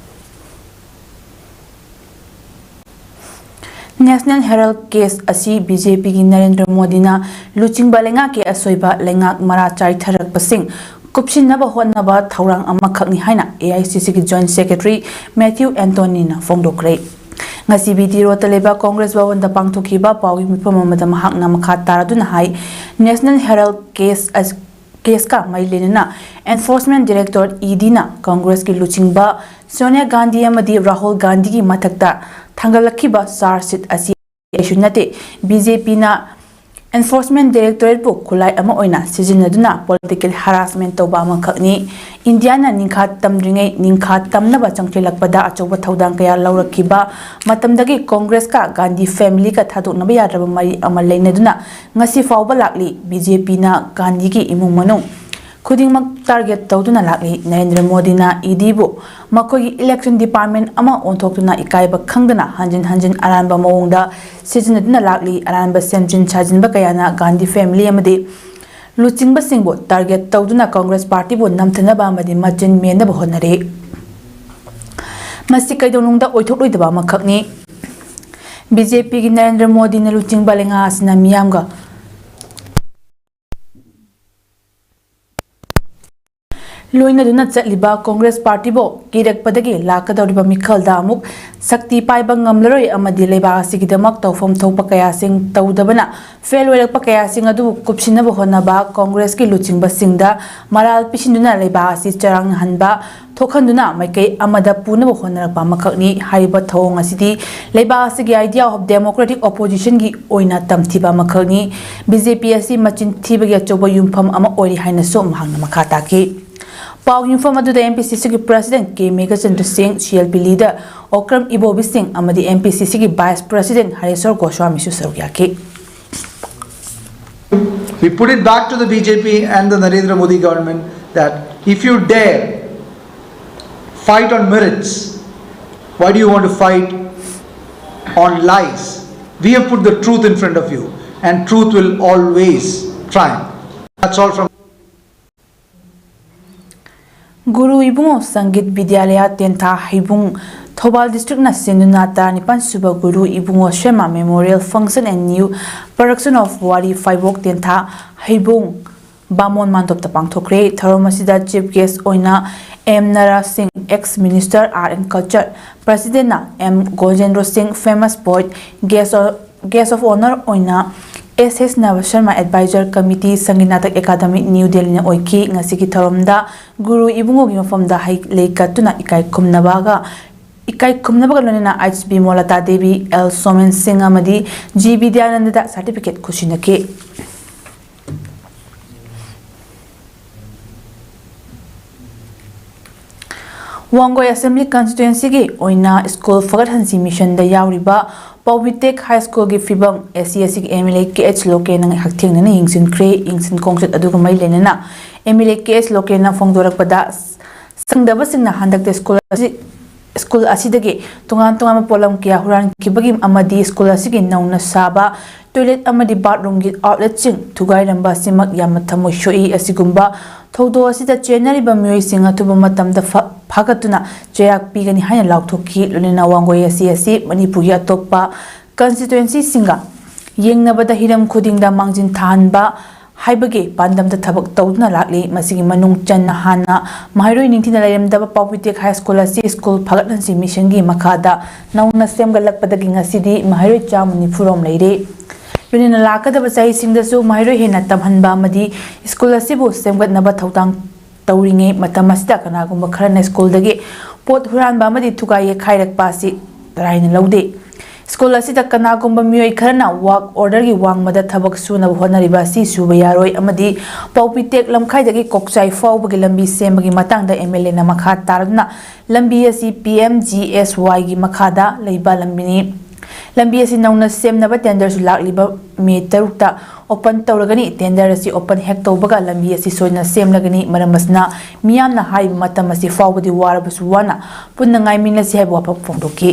National Herald case ꯑꯁꯤ BJPꯒꯤ ꯅꯔꯦꯟꯗ꯭ꯔ ꯃꯣꯗꯤꯅ ꯂꯨꯆꯤꯡꯕ ꯂꯩꯉꯥꯛꯀꯤ ꯑꯁꯣꯏꯕ, ꯂꯩꯉꯥꯛ ꯃꯔꯥ ꯆꯥꯏꯊꯔꯛꯄꯁꯤꯡ ꯀꯨꯞꯁꯤꯟꯅꯕ ꯍꯣꯠꯅꯕ ꯊꯧꯔꯥꯡ ꯑꯃꯈꯛꯅꯤ ꯍꯥꯏꯅ AICCꯒꯤ Joint Secretary Matthew Anthonyꯅ ꯐꯣꯡꯗꯣꯛꯈ꯭ꯔꯦ꯫ ꯉꯁꯤ BT Roadꯇ ꯂꯩꯕ Congress ꯚꯕꯟꯗ ꯄꯥꯡꯊꯣꯛꯈꯤꯕ ꯄꯥꯎꯒꯤ ꯃꯤꯐꯝ ꯑꯃꯗ ꯃꯍꯥꯛꯅ ꯃꯈꯥ ꯇꯥꯔꯗꯨꯅ ꯍꯥꯏ, National Herald case ꯑꯁ-, caseꯀ ꯃꯔꯤ ꯂꯩꯅꯅ Enforcement Directorate, EDꯅ Congressꯀꯤ ꯂꯨꯆꯤꯡꯕ ꯁꯣꯅꯤꯌꯥ ꯒꯥꯟꯙꯤ ꯑꯃꯗꯤ ꯔꯥꯍꯨꯜ ꯒꯥꯟꯙꯤꯒꯤ ꯃꯊꯛꯇ ꯊꯥꯡꯒꯠꯂꯛꯈꯤꯕ charge sheet ꯑꯁꯤ ꯀꯩꯁꯨ ꯅꯠꯇꯦ꯫ BJPꯅ Enforcement Directorateꯄꯨ ꯈꯨꯠꯂꯥꯏ ꯑꯃ ꯑꯣꯏꯅ ꯁꯤꯖꯤꯟꯅꯗꯨꯅ political harassment ꯇꯧꯕ ꯑꯃꯈꯛꯅꯤ꯫ ꯏꯟꯗꯤꯌꯥꯅ ꯅꯤꯡꯈꯥ ꯇꯝꯗ꯭ꯔꯤꯉꯩ ꯅꯤꯡꯈꯥ ꯇꯝꯅꯕ ꯆꯪꯁꯤꯜꯂꯛꯄꯗ ꯑꯆꯧꯕ ꯊꯧꯗꯥꯡ ꯀꯌꯥ ꯂꯧꯔꯛꯈꯤꯕ ꯃꯇꯝꯗꯒꯤ Congressꯀ ꯒꯥꯟꯙꯤ familyꯒ ꯊꯥꯗꯣꯛꯅꯕ ꯌꯥꯗ꯭ꯔꯕ ꯃꯔꯤ ꯑꯃ ꯂꯩꯅꯗꯨꯅ ꯉꯁꯤ ꯐꯥꯎꯕ ꯂꯥꯛꯂꯤ꯫ BJPꯅ ꯒꯥꯟꯙꯤꯒꯤ ꯏꯃꯨꯡ ꯃꯅꯨꯡ ꯈꯨꯗꯤꯡꯃꯛ target ꯇꯧꯗꯨꯅ ꯂꯥꯛꯂꯤ꯫ ꯅꯔꯦꯟꯗ꯭ꯔ ꯃꯣꯗꯤꯅ EDꯕꯨ ꯃꯈꯣꯏꯒꯤ election department ꯑꯃ ꯑꯣꯟꯊꯣꯛꯇꯨꯅ ꯏꯀꯥꯏꯕ ꯈꯪꯗꯅ ꯍꯟꯖꯤꯟ ꯍꯟꯖꯤꯟ ꯑꯔꯥꯟꯕ ꯃꯑꯣꯡꯗ ꯁꯤꯖꯤꯟꯅꯗꯨꯅ ꯂꯥꯛꯂꯤ꯫ ꯑꯔꯥꯟꯕ ꯁꯦꯝꯖꯤꯟ ꯁꯥꯖꯤꯟꯕ ꯀꯌꯥꯅ ꯒꯥꯟꯙꯤ family ꯑꯃꯗꯤ ꯂꯨꯆꯤꯡꯕꯁꯤꯡꯕꯨ target ꯇꯧꯗꯨꯅ Congress partyꯕꯨ ꯅꯝꯊꯅꯕ ꯑꯃꯗꯤ ꯃꯆꯤꯟ ꯃꯦꯟꯅꯕ ꯍꯣꯠꯅꯔꯤ꯫ ꯃꯁꯤ ꯀꯩꯗꯧꯅꯨꯡꯗ ꯑꯣꯏꯊꯣꯛꯂꯣꯏꯗꯕ ꯑꯃꯈꯛꯅꯤ꯫ ꯕꯤ ꯖꯦ ꯄꯤꯒꯤ ꯅꯔꯦꯟꯗ꯭ꯔ ꯃꯣꯗꯤꯅ ꯂꯨꯆꯤꯡꯕ ꯂꯩꯉꯥꯛ ꯑꯁꯤꯅ ꯃꯤꯌꯥꯝꯒ ꯂꯣꯏꯅꯗꯨꯅ ꯆꯠꯂꯤꯕ ꯀꯣꯡꯒ꯭ꯔꯦꯁ ꯄꯥꯔꯇꯤꯕꯨ ꯀꯤꯔꯛꯄꯗꯒꯤ ꯂꯥꯛꯀꯗꯧꯔꯤꯕ ꯃꯤꯈꯜꯗ ꯑꯃꯨꯛ ꯁꯛꯇꯤ ꯄꯥꯏꯕ ꯉꯝꯂꯔꯣꯏ ꯑꯃꯗꯤ ꯂꯩꯕꯥꯛ ꯑꯁꯤꯒꯤꯗꯃꯛ ꯇꯧꯐꯝ ꯊꯣꯛꯄ ꯀꯌꯥꯁꯤꯡ ꯇꯧꯗꯕꯅ ꯐꯦꯜ ꯑꯣꯏꯔꯛꯄ ꯀꯌꯥꯁꯤꯡ ꯑꯗꯨꯕꯨ ꯀꯨꯞꯁꯤꯟꯅꯕ ꯍꯣꯠꯅꯕ ꯀꯣꯡꯒ꯭ꯔꯦꯁꯀꯤ ꯂꯨꯆꯤꯡꯕꯁꯤꯡꯗ ꯃꯔꯥꯜ ꯄꯤꯁꯤꯟꯗꯨꯅ ꯂꯩꯕꯥꯛ ꯑꯁꯤ ꯆꯔꯥꯡꯅꯍꯟꯕ ꯊꯣꯛꯍꯟꯗꯨꯅ ꯃꯥꯏꯀꯩ ꯑꯃꯗ ꯄꯨꯅꯕ ꯍꯣꯠꯅꯔꯛꯄ ꯑꯃꯈꯛꯅꯤ꯫ ꯍꯥꯏꯔꯤꯕ ꯊꯧꯑꯣꯡ ꯑꯁꯤꯗꯤ ꯂꯩꯕꯥꯛ ꯑꯁꯤꯒꯤ idea of democratic oppositionꯒꯤ ꯑꯣꯏꯅ ꯇꯝꯊꯤꯕ ꯑꯃꯈꯛꯅꯤ꯫ ꯕꯤ ꯖꯦ ꯄꯤ ꯑꯁꯤ ꯃꯆꯤꯟ ꯊꯤꯕꯒꯤ ꯑꯆꯧꯕ ꯌꯨꯝꯐꯝ ꯑꯃ ꯑꯣꯏꯔꯤ ꯍꯥꯏꯅꯁꯨ ꯃꯍꯥꯛꯅ ꯃꯈꯥ ꯇꯥꯈꯤ꯫ ꯄꯥꯎ ꯌꯨꯝꯐꯝ ꯑꯗꯨꯗ M P C Cꯒꯤ President K Meghachandra ꯁꯤꯡ, C L P leader Okram ꯏꯕꯣꯕꯤ ꯁꯤꯡ ꯑꯃꯗꯤ M P C Cꯒꯤ Vice President ꯍꯔꯦꯁ꯭ꯋꯔ ꯒꯣꯁ꯭ꯋꯥꯃꯤꯁꯨ ꯁꯔꯨꯛ ꯌꯥꯈꯤ꯫ We put it back to the B J P and the Narendra Modi government that if you dare fight on merits, why do you want to fight on lies? We have put the truth in front of you, and truth will always triumph. That's all from ꯒꯨꯔꯨ ꯏꯕꯨꯡꯉꯣ ꯁꯪꯒꯤꯠ ꯕꯤꯗ꯭ꯌꯥꯂꯌ ꯇꯦꯟꯊꯥ ꯍꯩꯕꯨꯡ, ꯊꯧꯕꯥꯜ districtꯅ ꯁꯤꯟꯗꯨꯅ ꯇꯔꯥꯅꯤꯄꯥꯟ ꯁꯨꯕ ꯒꯨꯔꯨ ꯏꯕꯨꯡꯉꯣ Sharma Memorial Function and New Production of ꯋꯥꯔꯤ ꯐꯥꯏꯕꯣꯛ ꯇꯦꯟꯊꯥ ꯍꯩꯕꯨꯡ ꯕꯥꯃꯣꯟ ꯃꯥꯟꯗꯣꯞꯇ ꯄꯥꯡꯊꯣꯛꯈ꯭ꯔꯦ꯫ ꯊꯧꯔꯝ ꯑꯁꯤꯗ chief guest ꯑꯣꯏꯅ M Nara Singh, ex minister art and culture, presidentꯅ M Gojendro Singh, famous poet, guest of, guest of honour ꯑꯣꯏꯅ ꯑꯦꯁ ꯑꯦꯁ ꯅꯕ Sharma, advisor committee, Sangeet Natak academy, new ꯗꯦꯜꯂꯤꯅ ꯑꯣꯏꯈꯤ꯫ ꯉꯁꯤꯒꯤ ꯊꯧꯔꯝꯗ ꯒꯨꯔꯨ ꯏꯕꯨꯡꯉꯣꯒꯤ ꯃꯐꯝꯗ ꯍꯩ ꯂꯩ ꯀꯠꯇꯨꯅ ꯏꯀꯥꯏ ꯈꯨꯝꯅꯕꯒ ꯏꯀꯥꯏ ꯈꯨꯝꯅꯕꯒ ꯂꯣꯏꯅꯅ H B Molta Devi, L Somen Singh ꯑꯃꯗꯤ ꯖꯤ ꯕꯤꯗ꯭ꯌꯥꯅꯟꯗꯗ certificate ꯈꯨꯠꯁꯤꯟꯅꯈꯤ꯫ ꯋꯥꯡꯒꯣꯏ Assembly Constituencyꯒꯤ ꯑꯣꯏꯅ school ꯐꯒꯠꯍꯟꯁꯤ missionꯗ ꯌꯥꯎꯔꯤꯕ ꯄꯥꯎꯃꯤꯇꯦꯛ High Schoolꯒꯤ ꯐꯤꯕꯝ ꯑꯦ ꯁꯤ ꯑꯦꯁꯤꯒꯤ M L A K H ꯂꯣꯀꯦꯟꯅ ꯍꯛꯊꯦꯡꯅꯅ ꯌꯦꯡꯁꯤꯟꯈ꯭ꯔꯦ꯫ ꯌꯦꯡꯁꯤꯟ ꯈꯣꯡꯆꯠ ꯑꯗꯨꯒ ꯃꯔꯤ ꯂꯩꯅꯅ M L A K H ꯂꯣꯀꯦꯟꯅ ꯐꯣꯡꯗꯣꯔꯛꯄꯗ, ꯁꯪꯗꯕꯁꯤꯡꯅ ꯍꯟꯗꯛꯇ school ꯑꯁꯤ ꯁ꯭ꯀꯨꯜ ꯑꯁꯤꯗꯒꯤ ꯇꯣꯉꯥꯟ ꯇꯣꯉꯥꯟꯕ ꯄꯣꯠꯂꯝ ꯀꯌꯥ ꯍꯨꯔꯥꯟꯈꯤꯕꯒꯤ ꯑꯃꯗꯤ ꯁ꯭ꯀꯨꯜ ꯑꯁꯤꯒꯤ ꯅꯧꯅ ꯁꯥꯕ ꯇꯣꯏꯂꯦꯠ ꯑꯃꯗꯤ ꯕꯥꯠꯔꯨꯝꯒꯤ ꯑꯥꯎꯠꯂꯦꯠꯁꯤꯡ ꯊꯨꯒꯥꯏꯔꯝꯕ ꯑꯁꯤꯃꯛ ꯌꯥꯝꯅ ꯊꯃꯣꯏ ꯁꯣꯛꯏ꯫ ꯑꯁꯤꯒꯨꯝꯕ ꯊꯧꯗꯣꯛ ꯑꯁꯤꯗ ꯆꯦꯟꯅꯔꯤꯕ ꯃꯤꯑꯣꯏꯁꯤꯡ ꯑꯊꯨꯕ ꯃꯇꯝꯗ ꯐ-, ꯐꯥꯒꯠꯇꯨꯅ ꯆꯩꯔꯥꯛ ꯄꯤꯒꯅꯤ ꯍꯥꯏꯅ ꯂꯥꯎꯊꯣꯛꯈꯤ꯫ ꯂꯣꯏꯅꯅ ꯋꯥꯡꯒꯣꯏ ꯑꯦꯁ ꯁꯤ ꯑꯁꯤ ꯃꯅꯤꯄꯨꯔꯒꯤ ꯑꯇꯣꯞꯄ ꯀꯟꯁꯇꯤꯇ꯭ꯋꯦꯟꯁꯤꯁꯤꯡꯒ ꯌꯦꯡꯅꯕꯗ ꯍꯤꯔꯝ ꯈꯨꯗꯤꯡꯗ ꯃꯥꯡꯖꯤꯟ ꯊꯥꯍꯟꯕ ꯍꯥꯏꯕꯒꯤ ꯄꯥꯟꯗꯝꯗ ꯊꯕꯛ ꯇꯧꯗꯨꯅ ꯂꯥꯛꯂꯤ꯫ ꯃꯁꯤꯒꯤ ꯃꯅꯨꯡ ꯆꯟꯅ ꯍꯥꯟꯅ ꯃꯍꯩꯔꯣꯏ ꯅꯤꯡꯊꯤꯅ ꯂꯩꯔꯝꯗꯕ ꯄꯥꯎꯄꯤꯇꯦꯛ ꯍꯥꯏ ꯁ꯭ꯀꯨꯜ ꯑꯁꯤ ꯁ꯭ꯀꯨꯜ ꯐꯒꯠꯍꯟꯁꯤ ꯃꯤꯁꯟꯒꯤ ꯃꯈꯥꯗ ꯅꯧꯅ ꯁꯦꯝꯒꯠꯂꯛꯄꯗꯒꯤ ꯉꯁꯤꯗꯤ ꯃꯍꯩꯔꯣꯏ ꯆꯥꯝꯃ ꯅꯤꯐꯨ ꯔꯣꯝ ꯂꯩꯔꯦ꯫ ꯂꯣꯏꯅꯅ ꯂꯥꯛꯀꯗꯕ ꯆꯍꯤꯁꯤꯡꯗꯁꯨ ꯃꯍꯩꯔꯣꯏ ꯍꯦꯟꯅ ꯇꯝꯍꯟꯕ ꯑꯃꯗꯤ ꯁ꯭ꯀꯨꯜ ꯑꯁꯤꯕꯨ ꯁꯦꯝꯒꯠꯅꯕ ꯊꯧꯗꯥꯡ ꯇꯧꯔꯤꯉꯩ ꯃꯇꯝ ꯑꯁꯤꯗ ꯀꯅꯥꯒꯨꯝꯕ ꯈꯔꯅ ꯁ꯭ꯀꯨꯜꯗꯒꯤ ꯄꯣꯠ ꯍꯨꯔꯥꯟꯕ ꯑꯃꯗꯤ ꯊꯨꯒꯥꯏ ꯌꯩꯈꯥꯏꯔꯛꯄ ꯑꯁꯤ ꯇꯔꯥꯏꯅ ꯂꯧꯗꯦ꯫ ꯁ꯭ꯀꯨꯜ ꯑꯁꯤꯗ ꯀꯅꯥꯒꯨꯝꯕ ꯃꯤꯑꯣꯏ ꯈꯔꯅ ꯋꯥꯔꯛ ꯑꯣꯔꯗꯔꯒꯤ ꯋꯥꯡꯃꯗ ꯊꯕꯛ ꯁꯨꯅꯕ ꯍꯣꯠꯅꯔꯤꯕ ꯑꯁꯤ ꯁꯨꯕ ꯌꯥꯔꯣꯏ ꯑꯃꯗꯤ ꯄꯥꯎꯄꯤꯇꯦꯛ ꯂꯝꯈꯥꯏꯗꯒꯤ ꯀꯣꯛꯆꯥꯏ ꯐꯥꯎꯕꯒꯤ ꯂꯝꯕꯤ ꯁꯦꯝꯕꯒꯤ ꯃꯇꯥꯡꯗ ꯑꯦꯝ ꯑꯦꯜ ꯑꯦꯅ ꯃꯈꯥ ꯇꯥꯔꯗꯨꯅ ꯂꯝꯕꯤ ꯑꯁꯤ ꯄꯤ ꯑꯦꯝ ꯖꯤ ꯑꯦꯁ ꯋꯥꯏꯒꯤ ꯃꯈꯥꯗ ꯂꯩꯕ ꯂꯝꯕꯤꯅꯤ꯫ ꯂꯝꯕꯤ ꯑꯁꯤ ꯅꯧꯅ ꯁꯦꯝꯅꯕ ꯇꯦꯟꯗꯔꯁꯨ ꯂꯥꯛꯂꯤꯕ ꯃꯦ ꯇꯔꯨꯛꯇ ꯑꯣꯄꯟ ꯇꯧꯔꯒꯅꯤ꯫ ꯇꯦꯟꯗꯔ ꯑꯁꯤ ꯑꯣꯄꯟ ꯍꯦꯛ ꯇꯧꯕꯒ ꯂꯝꯕꯤ ꯑꯁꯤ ꯁꯣꯏꯗꯅ ꯁꯦꯝꯂꯒꯅꯤ꯫ ꯃꯔꯝ ꯑꯁꯤꯅ ꯃꯤꯌꯥꯝꯅ ꯍꯥꯏꯔꯤꯕ ꯃꯇꯝ ꯑꯁꯤ ꯐꯥꯎꯕꯗꯤ ꯋꯥꯔꯕꯁꯨ ꯋꯥꯅ ꯄꯨꯟꯅ ꯉꯥꯏꯃꯤꯟꯅꯁꯤ ꯍꯥꯏꯕ ꯋꯥꯐꯝ ꯐꯣꯡꯗꯣꯛꯈꯤ꯫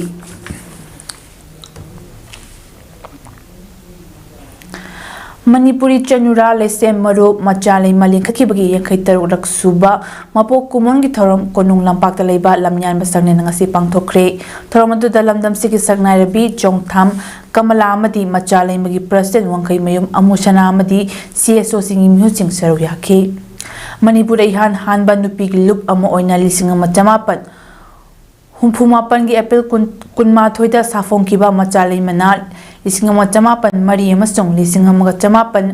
ꯃꯅꯤꯄꯨꯔꯤ ꯆꯅꯨꯔꯥ ꯂꯩꯁꯦꯝ ꯃꯔꯨꯞ ꯃꯆꯥ ꯂꯩꯃ ꯂꯤꯡꯈꯠꯈꯤꯕꯒꯤ ꯌꯥꯡꯈꯩ ꯇꯔꯨꯛ ꯂꯛ ꯁꯨꯕ ꯃꯄꯣꯛ ꯀꯨꯝꯑꯣꯟꯒꯤ ꯊꯧꯔꯝ ꯀꯣꯅꯨꯡ ꯂꯝꯄꯥꯛꯇ ꯂꯩꯕ ꯂꯝꯌꯥꯟꯕ ꯁꯪꯂꯦꯟꯗ ꯉꯁꯤ ꯄꯥꯡꯊꯣꯛꯈ꯭ꯔꯦ꯫ ꯊꯧꯔꯝ ꯑꯗꯨꯗ ꯂꯝꯗꯝꯁꯤꯒꯤ ꯁꯛꯅꯥꯏꯔꯕꯤ ꯆꯣꯡꯊꯥꯝ ꯀꯃꯂꯥ ꯑꯃꯗꯤ ꯃꯆꯥ ꯂꯩꯃꯒꯤ ꯄ꯭ꯔꯁꯤꯗꯦꯟ ꯋꯥꯡꯈꯩꯃꯌꯨꯝ ꯑꯃꯨꯁꯅꯥ ꯑꯃꯗꯤ ꯁꯤ ꯑꯦꯁ ꯑꯣꯁꯤꯡꯒꯤ ꯃꯤꯍꯨꯠꯁꯤꯡ ꯁꯔꯨꯛ ꯌꯥꯈꯤ꯫ ꯃꯅꯤꯄꯨꯔꯗ ꯏꯍꯥꯟ ꯍꯥꯟꯕ ꯅꯨꯄꯤꯒꯤ ꯂꯨꯞ ꯑꯃ ꯑꯣꯏꯅ ꯂꯤꯁꯤꯡ ꯑꯃ ꯆꯃꯥꯄꯟ ꯍꯨꯝꯐꯨ ꯃꯥꯄꯟꯒꯤ ꯑꯦꯄ꯭ꯔꯤꯜ ꯀꯨꯟ, ꯀꯨꯟꯃꯥꯊꯣꯏꯗ ꯁꯥꯐꯣꯡꯈꯤꯕ ꯃꯆꯥ ꯂꯩꯃꯅ ꯂꯤꯁꯤꯡ ꯑꯃ ꯆꯃꯥꯄꯟ ꯃꯔꯤ ꯑꯃꯁꯨꯡ ꯂꯤꯁꯤꯡ ꯑꯃꯒ ꯆꯃꯥꯄꯟ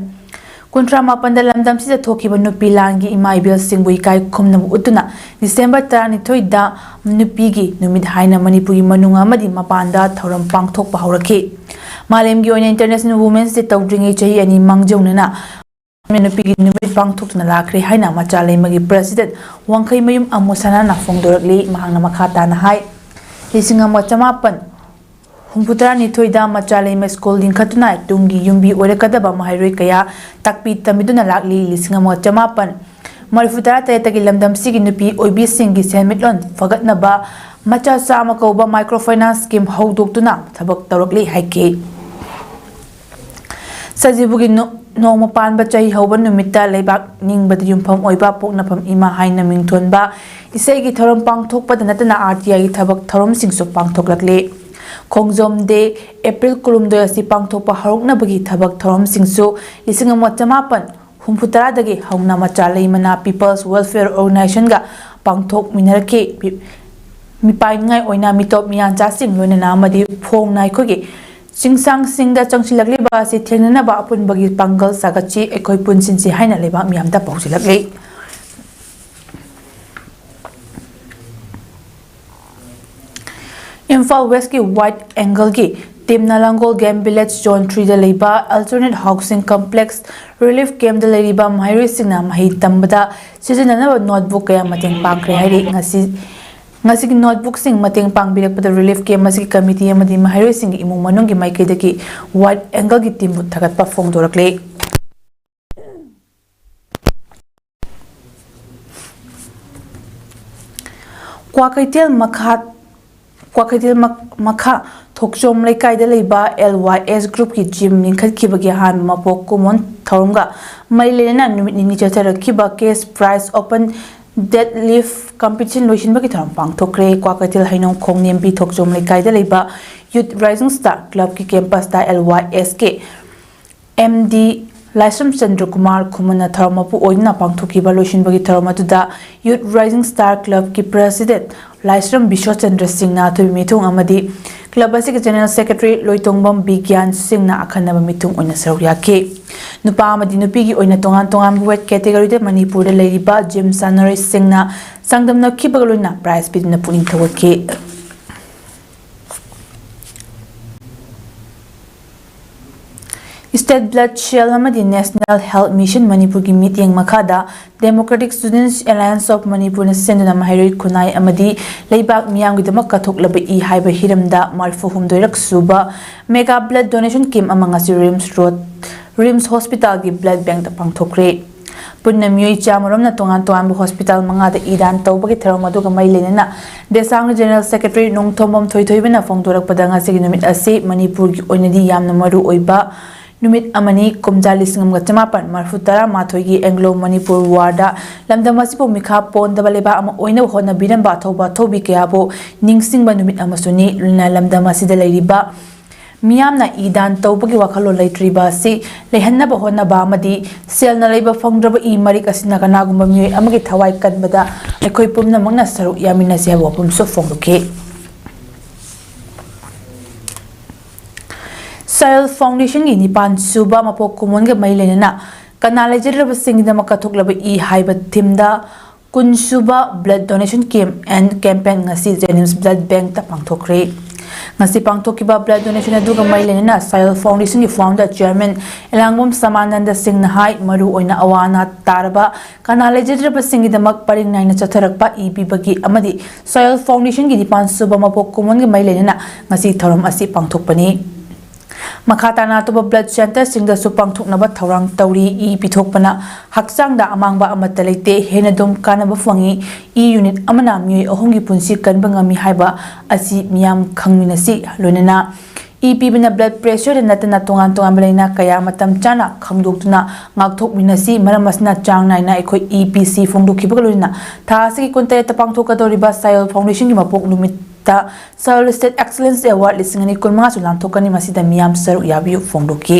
ꯀꯨꯟꯊ꯭ꯔꯥ ꯃꯥꯄꯟꯗ ꯂꯝꯗꯝꯁꯤꯗ ꯊꯣꯛꯈꯤꯕ ꯅꯨꯄꯤ ꯂꯥꯟꯒꯤ ꯏꯃꯥ ꯏꯕꯦꯜꯁꯤꯡꯕꯨ ꯏꯀꯥꯏ ꯈꯨꯝꯅꯕ ꯎꯠꯇꯨꯅ ꯗꯤꯁꯦꯝꯕꯔ ꯇꯔꯥꯅꯤꯊꯣꯏꯗ ꯅꯨꯄꯤꯒꯤ ꯅꯨꯃꯤꯠ ꯍꯥꯏꯅ ꯃꯅꯤꯄꯨꯔꯒꯤ ꯃꯅꯨꯡ ꯑꯃꯗꯤ ꯃꯄꯥꯟꯗ ꯊꯧꯔꯝ ꯄꯥꯡꯊꯣꯛꯄ ꯍꯧꯔꯛꯈꯤ꯫ ꯃꯥꯂꯦꯝꯒꯤ ꯑꯣꯏꯅ ꯏꯟꯇꯔꯅꯦꯁꯅꯦꯜ ꯋꯨꯃꯦꯟꯁ ꯗꯦ ꯇꯧꯗ꯭ꯔꯤꯉꯩ ꯆꯍꯤ ꯑꯅꯤ ꯃꯥꯡꯖꯧꯅꯅ ꯅꯨꯄꯤꯒꯤ ꯅꯨꯃꯤꯠ ꯄꯥꯡꯊꯣꯛꯇꯨꯅ ꯂꯥꯛꯈ꯭ꯔꯦ ꯍꯥꯏꯅ ꯃꯆꯥ ꯂꯩꯃꯒꯤ ꯄ꯭ꯔꯁꯤꯗꯦꯟ ꯋꯥꯡꯈꯩꯃꯌꯨꯝ ꯑꯃꯨꯁꯅꯥꯅ ꯐꯣꯡꯗꯣꯔꯛꯂꯤ꯫ ꯃꯍꯥꯛꯅ ꯃꯈꯥ ꯇꯥꯅ ꯍꯥꯏ, ꯂꯤꯁꯤꯡ ꯑꯃ ꯆꯃꯥꯄꯟ ꯍꯨꯝꯐꯨꯇꯔꯥꯅꯤꯊꯣꯏꯗ ꯃꯆꯥ ꯂꯩꯃ ꯁ꯭ꯀꯨꯜ ꯂꯤꯡꯈꯠꯇꯨꯅ ꯇꯨꯡꯒꯤ ꯌꯨꯝꯕꯤ ꯑꯣꯏꯔꯛꯀꯗꯕ ꯃꯍꯩꯔꯣꯏ ꯀꯌꯥ ꯇꯥꯛꯄꯤ ꯇꯝꯕꯤꯗꯨꯅ ꯂꯥꯛꯂꯤ꯫ ꯂꯤꯁꯤꯡ ꯑꯃ ꯆꯃꯥꯄꯟ ꯃꯔꯤꯐꯨ ꯇꯔꯥ ꯇꯔꯦꯠꯇꯒꯤ ꯂꯝꯗꯝꯁꯤꯒꯤ ꯅꯨꯄꯤ ꯑꯣꯏꯕꯤꯁꯤꯡꯒꯤ ꯁꯦꯟꯃꯤꯠꯂꯣꯟ ꯐꯒꯠꯅꯕ ꯃꯆꯥ ꯆꯥꯝꯃ ꯀꯧꯕ ꯃꯥꯏꯀ꯭ꯔꯣ ꯐꯥꯏꯅꯥꯟꯁ ꯁ꯭ꯀꯤꯝ ꯍꯧꯗꯣꯛꯇꯨꯅ ꯊꯕꯛ ꯇꯧꯔꯛꯂꯤ ꯍꯥꯏꯈꯤ꯫ ꯁꯖꯤꯕꯨꯒꯤ ꯅꯣ-, ꯅꯣꯡꯃ ꯄꯥꯟꯕ ꯆꯍꯤ ꯍꯧꯕ ꯅꯨꯃꯤꯠꯇ ꯂꯩꯕꯥꯛ ꯅꯤꯡꯕꯗ ꯌꯨꯝꯐꯝ ꯑꯣꯏꯕ ꯄꯣꯛꯅꯐꯝ ꯏꯃꯥ ꯍꯥꯏꯅ ꯃꯤꯡꯊꯣꯟꯕ ꯏꯁꯩꯒꯤ ꯊꯧꯔꯝ ꯄꯥꯡꯊꯣꯛꯄꯗ ꯅꯠꯇꯅ ꯑꯥꯔ ꯇꯤ ꯑꯥꯏꯒꯤ ꯊꯕꯛ ꯊꯧꯔꯝꯁꯤꯡꯁꯨ ꯄꯥꯡꯊꯣꯛꯂꯛꯂꯤ꯫ ꯈꯣꯡꯖꯣꯝ ꯗꯦ, ꯑꯦꯄ꯭ꯔꯤꯜ ꯀꯨꯟꯍꯨꯝꯗꯣꯏ ꯑꯁꯤ ꯄꯥꯡꯊꯣꯛꯄ ꯍꯧꯔꯛꯅꯕꯒꯤ ꯊꯕꯛ ꯊꯧꯔꯝꯁꯤꯡꯁꯨ ꯂꯤꯁꯤꯡ ꯑꯃ ꯆꯃꯥꯄꯟ ꯍꯨꯝꯐꯨꯇꯔꯥꯗꯒꯤ ꯍꯧꯅ ꯃꯆꯥ ꯂꯩꯃꯅꯥ People's Welfare Organizationꯒ ꯄꯥꯡꯊꯣꯛꯃꯤꯟꯅꯔꯛꯈꯤ꯫ ꯃꯤ-, ꯃꯤꯄꯥꯏꯅꯤꯡꯉꯥꯏ ꯑꯣꯏꯅ ꯃꯤꯇꯣꯞ ꯃꯤꯌꯥꯟꯆꯥꯁꯤꯡ ꯂꯣꯏꯅꯅ ꯑꯃꯗꯤ ꯐꯣꯡꯅ ꯑꯩꯈꯣꯏꯒꯤ ꯆꯤꯡꯁꯥꯡꯁꯤꯡꯗ ꯆꯪꯁꯤꯜꯂꯛꯂꯤꯕ ꯑꯁꯤ ꯊꯦꯡꯅꯅꯕ ꯑꯄꯨꯟꯕꯒꯤ ꯄꯥꯡꯒꯜ ꯁꯥꯒꯠꯁꯤ, ꯑꯩꯈꯣꯏ ꯄꯨꯟꯁꯤꯟꯁꯤ ꯍꯥꯏꯅ ꯂꯩꯕꯥꯛ ꯃꯤꯌꯥꯝꯗ ꯄꯥꯎꯖꯤꯜꯂꯛꯂꯤ꯫ ꯏꯝꯐꯥꯜ ꯋꯦꯁꯀꯤ ꯋꯥꯏꯠ ꯑꯦꯡꯒꯜꯒꯤ ꯇꯤꯝꯅ ꯂꯥꯡꯒꯣꯜ ꯒꯦꯝ ꯚꯤꯂꯦꯖ ꯖꯣꯟ ꯊ꯭ꯔꯤꯗ ꯂꯩꯕ ꯑꯜꯇꯔꯅꯦꯠ ꯍꯥꯎꯁꯤꯡ ꯀꯝꯄ꯭ꯂꯦꯛꯁ ꯔꯤꯂꯤꯐ ꯀꯦꯝꯞꯇ ꯂꯩꯔꯤꯕ ꯃꯍꯩꯔꯣꯏꯁꯤꯡꯅ ꯃꯍꯩ ꯇꯝꯕꯗ ꯁꯤꯖꯤꯟꯅꯅꯕ ꯅꯣꯠꯕꯨꯛ ꯀꯌꯥ ꯃꯇꯦꯡ ꯄꯥꯡꯈ꯭ꯔꯦ ꯍꯥꯏꯔꯤ꯫ ꯉꯁꯤ, ꯉꯁꯤꯒꯤ ꯅꯣꯠꯕꯨꯛꯁꯤꯡ ꯃꯇꯦꯡ ꯄꯥꯡꯕꯤꯔꯛꯄꯗ ꯔꯤꯂꯤꯐ ꯀꯦꯝꯞ ꯑꯁꯤꯒꯤ ꯀꯃꯤꯇꯤ ꯑꯃꯗꯤ ꯃꯍꯩꯔꯣꯏꯁꯤꯡꯒꯤ ꯏꯃꯨꯡ ꯃꯅꯨꯡꯒꯤ ꯃꯥꯏꯀꯩꯗꯒꯤ ꯋꯥꯏꯠ ꯑꯦꯡꯒꯜꯒꯤ ꯇꯤꯝꯕꯨ ꯊꯥꯒꯠꯄ ꯐꯣꯡꯗꯣꯔꯛꯂꯤ꯫ ꯀ꯭ꯋꯥꯀꯩꯊꯦꯜ ꯃꯈꯥ, ꯀ꯭ꯋꯥꯀꯩꯊꯦꯜ ꯃꯛ-, ꯃꯈꯥ ꯊꯣꯛꯆꯣꯝ ꯂꯩꯀꯥꯏꯗ ꯂꯩꯕ ꯑꯦꯜ ꯋꯥꯏ ꯑꯦꯁ ꯒ꯭ꯔꯨꯞꯀꯤ ꯖꯤꯝ ꯂꯤꯡꯈꯠꯈꯤꯕꯒꯤ ꯑꯍꯥꯟꯕ ꯃꯄꯣꯛ ꯀꯨꯝꯑꯣꯟ ꯊꯧꯔꯝꯒ ꯃꯔꯤ ꯂꯩꯅꯅ ꯅꯨꯃꯤꯠ ꯅꯤꯅꯤ ꯆꯠꯊꯔꯛꯈꯤꯕ ꯀꯦꯁ ꯄ꯭ꯔꯥꯏꯖ ꯑꯣꯄꯟ ꯗꯦꯗ ꯂꯤꯐ ꯀꯝꯄꯤꯇꯤꯁꯟ ꯂꯣꯏꯁꯤꯟꯕꯒꯤ ꯊꯧꯔꯝ ꯄꯥꯡꯊꯣꯛꯈ꯭ꯔꯦ꯫ ꯀ꯭ꯋꯥꯀꯩꯊꯦꯜ ꯍꯩꯅꯧ ꯈꯣꯡꯅꯦꯝꯕꯤ ꯊꯣꯛꯆꯣꯝ ꯂꯩꯀꯥꯏꯗ ꯂꯩꯕ ꯌꯨꯠ ꯔꯥꯏꯖꯤꯡ ꯁ꯭ꯇꯥꯔ ꯀ꯭ꯂꯕꯀꯤ ꯀꯦꯝꯄꯁꯇ ꯑꯦꯜ ꯋꯥꯏ ꯑꯦꯁ ꯀꯦ ꯑꯦꯝ ꯗꯤ ꯂꯥꯏꯁ꯭ꯔꯝ ꯆꯟꯗ꯭ꯔꯀꯨꯃꯥꯔ ꯈꯨꯃꯟꯅ ꯊꯧꯔꯝ ꯃꯄꯨ ꯑꯣꯏꯗꯨꯅ ꯄꯥꯡꯊꯣꯛꯈꯤꯕ ꯂꯣꯏꯁꯤꯟꯕꯒꯤ ꯊꯧꯔꯝ ꯑꯗꯨꯗ ꯌꯨꯠ ꯔꯥꯏꯖꯤꯡ ꯁ꯭ꯇꯥꯔ ꯀ꯭ꯂꯕꯀꯤ ꯄ꯭ꯔꯦꯁꯤꯗꯦꯟꯠ ꯂꯥꯏꯁ꯭ꯔꯝ ꯕꯤꯁ꯭ꯋꯆꯟꯗ꯭ꯔ ꯁꯤꯡꯅ ꯑꯊꯣꯏꯕ ꯃꯤꯊꯨꯡ ꯑꯃꯗꯤ ꯀ꯭ꯂꯕ ꯑꯁꯤꯒꯤ ꯖꯦꯅꯔꯦꯜ ꯁꯦꯀ꯭ꯔꯦꯇꯔꯤ ꯂꯣꯏꯇꯣꯡꯕꯝ ꯕꯤꯒ꯭ꯌꯥꯟ ꯁꯤꯡꯅ ꯑꯈꯟꯅꯕ ꯃꯤꯊꯨꯡ ꯑꯣꯏꯅ ꯁꯔꯨꯛ ꯌꯥꯈꯤ꯫ ꯅꯨꯄꯥ ꯑꯃꯗꯤ ꯅꯨꯄꯤꯒꯤ ꯑꯣꯏꯅ ꯇꯣꯉꯥꯟ ꯇꯣꯉꯥꯟꯕ ꯋꯦꯠ ꯀꯦꯇꯦꯒꯣꯔꯤꯗ ꯃꯅꯤꯄꯨꯔꯗ ꯂꯩꯔꯤꯕ ꯖꯤꯝ ꯁꯥꯟꯅꯔꯣꯏꯁꯤꯡꯅ ꯆꯥꯡꯗꯝꯅꯈꯤꯕꯒ ꯂꯣꯏꯅꯅ ꯄ꯭ꯔꯥꯏꯖ ꯄꯤꯗꯨꯅ ꯄꯨꯛꯅꯤꯡ ꯊꯧꯒꯠꯈꯤ꯫ ꯁ꯭ꯇꯦꯠ ꯕ꯭ꯂꯗ ꯁꯦꯜ ꯑꯃꯗꯤ ꯅꯦꯁꯅꯦꯜ ꯍꯦꯜꯊ ꯃꯤꯁꯟ ꯃꯅꯤꯄꯨꯔꯒꯤ ꯃꯤꯠꯌꯦꯡ ꯃꯈꯥꯗ ꯗꯦꯃꯣꯀ꯭ꯔꯦꯇꯤꯛ ꯁ꯭ꯇꯨꯗꯦꯟꯠꯁ ꯑꯦꯂꯥꯌꯟꯁ ꯑꯣꯐ ꯃꯅꯤꯄꯨꯔꯅ ꯁꯤꯟꯗꯨꯅ ꯃꯍꯩꯔꯣꯏ ꯈꯨꯟꯅꯥꯏ ꯑꯃꯗꯤ ꯂꯩꯕꯥꯛ ꯃꯤꯌꯥꯝꯒꯤꯗꯃꯛ ꯀꯠꯊꯣꯛꯂꯕ ꯏ ꯍꯥꯏꯕ ꯍꯤꯔꯝꯗ ꯃꯔꯤꯐꯨ ꯍꯨꯝꯗꯣꯏꯔꯛ ꯁꯨꯕ ꯃꯦꯒꯥ ꯕ꯭ꯂꯗ ꯗꯣꯅꯦꯁꯟ ꯀꯦꯝꯞ ꯑꯃ ꯉꯁꯤ ꯔꯤꯝꯁ ꯔꯣꯗ, ꯔꯤꯝꯁ ꯍꯣꯁꯄꯤꯇꯥꯜꯒꯤ ꯕ꯭ꯂꯗ ꯕꯦꯡꯛꯇ ꯄꯥꯡꯊꯣꯛꯈ꯭ꯔꯦ꯫ ꯄꯨꯟꯅ ꯃꯤꯑꯣꯏ ꯆꯥꯃꯔꯣꯝꯅ ꯇꯣꯉꯥꯟ ꯇꯣꯉꯥꯟꯕ ꯍꯣꯁꯄꯤꯇꯥꯜ ꯃꯉꯥꯗ ꯏ ꯗꯥꯟ ꯇꯧꯕꯒꯤ ꯊꯧꯔꯝ ꯑꯗꯨꯒ ꯃꯔꯤ ꯂꯩꯅꯅ ꯗꯦꯁꯥꯡꯒꯤ ꯖꯦꯅꯔꯦꯜ ꯁꯦꯀ꯭ꯔꯦꯇꯔꯤ ꯅꯣꯡꯊꯣꯝꯕꯝ ꯊꯣꯏꯊꯣꯏꯕꯅ ꯐꯣꯡꯗꯣꯔꯛꯄꯗ ꯉꯁꯤꯒꯤ ꯅꯨꯃꯤꯠ ꯑꯁꯤ ꯃꯅꯤꯄꯨꯔꯒꯤ ꯑꯣꯏꯅꯗꯤ ꯌꯥꯝꯅ ꯃꯔꯨ ꯑꯣꯏꯕ ꯅꯨꯃꯤꯠ ꯑꯃꯅꯤ꯫ ꯀꯨꯝꯖꯥ ꯂꯤꯁꯤꯡ ꯑꯃꯒ ꯆꯃꯥꯄꯟ ꯃꯔꯤꯐꯨ ꯇꯔꯥ ꯃꯥꯊꯣꯏꯒꯤ ꯑꯦꯡꯒ꯭ꯂꯣ ꯃꯅꯤꯄꯨꯔ ꯋꯥꯔꯗ ꯂꯝꯗꯝ ꯑꯁꯤꯕꯨ ꯃꯤꯈꯥ ꯄꯣꯟꯗꯕ ꯂꯩꯕꯥꯛ ꯑꯃ ꯑꯣꯏꯅꯕ ꯍꯣꯠꯅꯕꯤꯔꯝꯕ ꯑꯊꯧꯕ ꯑꯊꯧꯕꯤ ꯀꯌꯥꯕꯨ ꯅꯤꯡꯁꯤꯡꯕ ꯅꯨꯃꯤꯠ ꯑꯃꯁꯨꯅꯤ꯫ ꯂꯣꯏꯅꯅ ꯂꯝꯗꯝ ꯑꯁꯤꯗ ꯂꯩꯔꯤꯕ ꯃꯤꯌꯥꯝꯅ ꯏ ꯗꯥꯟ ꯇꯧꯕꯒꯤ ꯋꯥꯈꯜꯂꯣꯟ ꯂꯩꯇ꯭ꯔꯤꯕ ꯑꯁꯤ ꯂꯩꯍꯟꯅꯕ ꯍꯣꯠꯅꯕ ꯑꯃꯗꯤ ꯁꯦꯜꯅ ꯂꯩꯕ ꯐꯪꯗ꯭ꯔꯕ ꯏ ꯃꯔꯤꯛ ꯑꯁꯤꯅ ꯀꯅꯥꯒꯨꯝꯕ ꯃꯤꯑꯣꯏ ꯑꯃꯒꯤ ꯊꯋꯥꯏ ꯀꯟꯕꯗ ꯑꯩꯈꯣꯏ ꯄꯨꯝꯅꯃꯛꯅ ꯁꯔꯨꯛ ꯌꯥꯃꯤꯟꯅꯁꯤ ꯍꯥꯏꯕ ꯋꯥꯐꯝꯁꯨ ꯐꯣꯡꯗꯣꯛꯈꯤ꯫ ꯁꯥꯌꯜ ꯐꯥꯎꯟꯗꯦꯁꯟꯒꯤ ꯅꯤꯄꯥꯟ ꯁꯨꯕ ꯃꯄꯣꯛ ꯀꯨꯝꯑꯣꯟꯒ ꯃꯔꯤ ꯂꯩꯅꯅ ꯀꯅꯥ ꯂꯩꯖꯗ꯭ꯔꯕꯁꯤꯡꯒꯤꯗꯃꯛ ꯀꯠꯊꯣꯛꯂꯕ ꯏ ꯍꯥꯏꯕ ꯊꯤꯝꯗ ꯀꯨꯟ ꯁꯨꯕ Blood Donation Camp and Campaign ꯉꯁꯤ ꯖꯦꯅꯤꯝꯁ ꯕ꯭ꯂꯗ ꯕꯦꯡꯛꯇ ꯄꯥꯡꯊꯣꯛꯈ꯭ꯔꯦ꯫ ꯉꯁꯤ ꯄꯥꯡꯊꯣꯛꯈꯤꯕ ꯕ꯭ꯂꯗ ꯗꯣꯅꯦꯁꯟ ꯑꯗꯨꯒ ꯃꯔꯤ ꯂꯩꯅꯅ ꯁꯥꯌꯜ ꯐꯥꯎꯟꯗꯦꯁꯟꯒꯤ ꯐꯥꯎꯟꯗꯔ ꯆꯤꯌꯔꯃꯦꯟ ꯑꯦꯂꯥꯡꯕꯝ ꯁꯃꯥꯅꯟꯗ ꯁꯤꯡꯅ ꯍꯥꯏ, ꯃꯔꯨꯑꯣꯏꯅ ꯑꯋꯥ ꯑꯅꯥ ꯇꯥꯔꯕ ꯀꯅꯥ ꯂꯩꯖꯗ꯭ꯔꯕꯁꯤꯡꯒꯤꯗꯃꯛ ꯄꯔꯤꯡ ꯅꯥꯏꯅ ꯆꯠꯊꯔꯛꯄ ꯏ ꯄꯤꯕꯒꯤ ꯑꯃꯗꯤ ꯁꯥꯌꯜ ꯐꯥꯎꯟꯗꯦꯁꯟꯒꯤ ꯅꯤꯄꯥꯟ ꯁꯨꯕ ꯃꯄꯣꯛ ꯀꯨꯝꯑꯣꯟꯒ ꯃꯔꯤ ꯂꯩꯅꯅ ꯉꯁꯤ ꯊꯧꯔꯝ ꯑꯁꯤ ꯄꯥꯡꯊꯣꯛꯄꯅꯤ꯫ ꯃꯈꯥ ꯇꯥꯅ ꯑꯇꯣꯞꯄ ꯕ꯭ꯂꯗ ꯁꯦꯟꯇꯔꯁꯤꯡꯗꯁꯨ ꯄꯥꯡꯊꯣꯛꯅꯕ ꯊꯧꯔꯥꯡ ꯇꯧꯔꯤ꯫ ꯏ ꯄꯤꯊꯣꯛꯄꯅ ꯍꯛꯆꯥꯡꯗ ꯑꯃꯥꯡꯕ ꯑꯃꯠꯇ ꯂꯩꯇꯦ, ꯍꯦꯟꯅ ꯑꯗꯨꯝ ꯀꯥꯟꯅꯕ ꯐꯪꯏ꯫ ꯏ ꯌꯨꯅꯤꯠ ꯑꯃꯅ ꯃꯤꯑꯣꯏ ꯑꯍꯨꯝꯒꯤ ꯄꯨꯟꯁꯤ ꯀꯟꯕ ꯉꯝꯃꯤ ꯍꯥꯏꯕ ꯑꯁꯤ ꯃꯤꯌꯥꯝ ꯈꯪꯃꯤꯟꯅꯁꯤ꯫ ꯂꯣꯏꯅꯅ ꯏ ꯄꯤꯕꯅ ꯕ꯭ꯂꯗ ꯄ꯭ꯔꯦꯁꯔꯗ ꯅꯠꯇꯅ ꯇꯣꯉꯥꯟ ꯇꯣꯉꯥꯟꯕ ꯂꯥꯏꯅꯥ ꯀꯌꯥ ꯃꯇꯝ ꯆꯥꯅ ꯈꯪꯗꯣꯛꯇꯨꯅ ꯉꯥꯛꯊꯣꯛꯃꯤꯟꯅꯁꯤ꯫ ꯃꯔꯝ ꯑꯁꯤꯅ ꯆꯥꯡ ꯅꯥꯏꯅ ꯑꯩꯈꯣꯏ ꯏ ꯄꯤꯁꯤ ꯐꯣꯡꯗꯣꯛꯈꯤꯕꯒ ꯂꯣꯏꯅꯅ ꯊꯥ ꯑꯁꯤꯒꯤ ꯀꯨꯟꯇꯔꯦꯠꯇ ꯄꯥꯡꯊꯣꯛꯀꯗꯧꯔꯤꯕ ꯁꯥꯌꯜ ꯐꯥꯎꯟꯗꯦꯁꯟꯒꯤ ꯃꯄꯣꯛ ꯅꯨꯃꯤꯠꯇ ꯁꯥꯌꯜ ꯁ꯭ꯇꯦꯠ ꯑꯦꯛꯁꯂꯦꯟꯁ ꯑꯦꯋꯥꯔꯗ ꯂꯤꯁꯤꯡ ꯑꯅꯤ ꯀꯨꯟꯃꯉꯥꯁꯨ ꯂꯥꯟꯊꯣꯛꯀꯅꯤ꯫ ꯃꯁꯤꯗ ꯃꯤꯌꯥꯝ ꯁꯔꯨꯛ ꯌꯥꯕꯤꯌꯨ ꯐꯣꯡꯗꯣꯛꯈꯤ꯫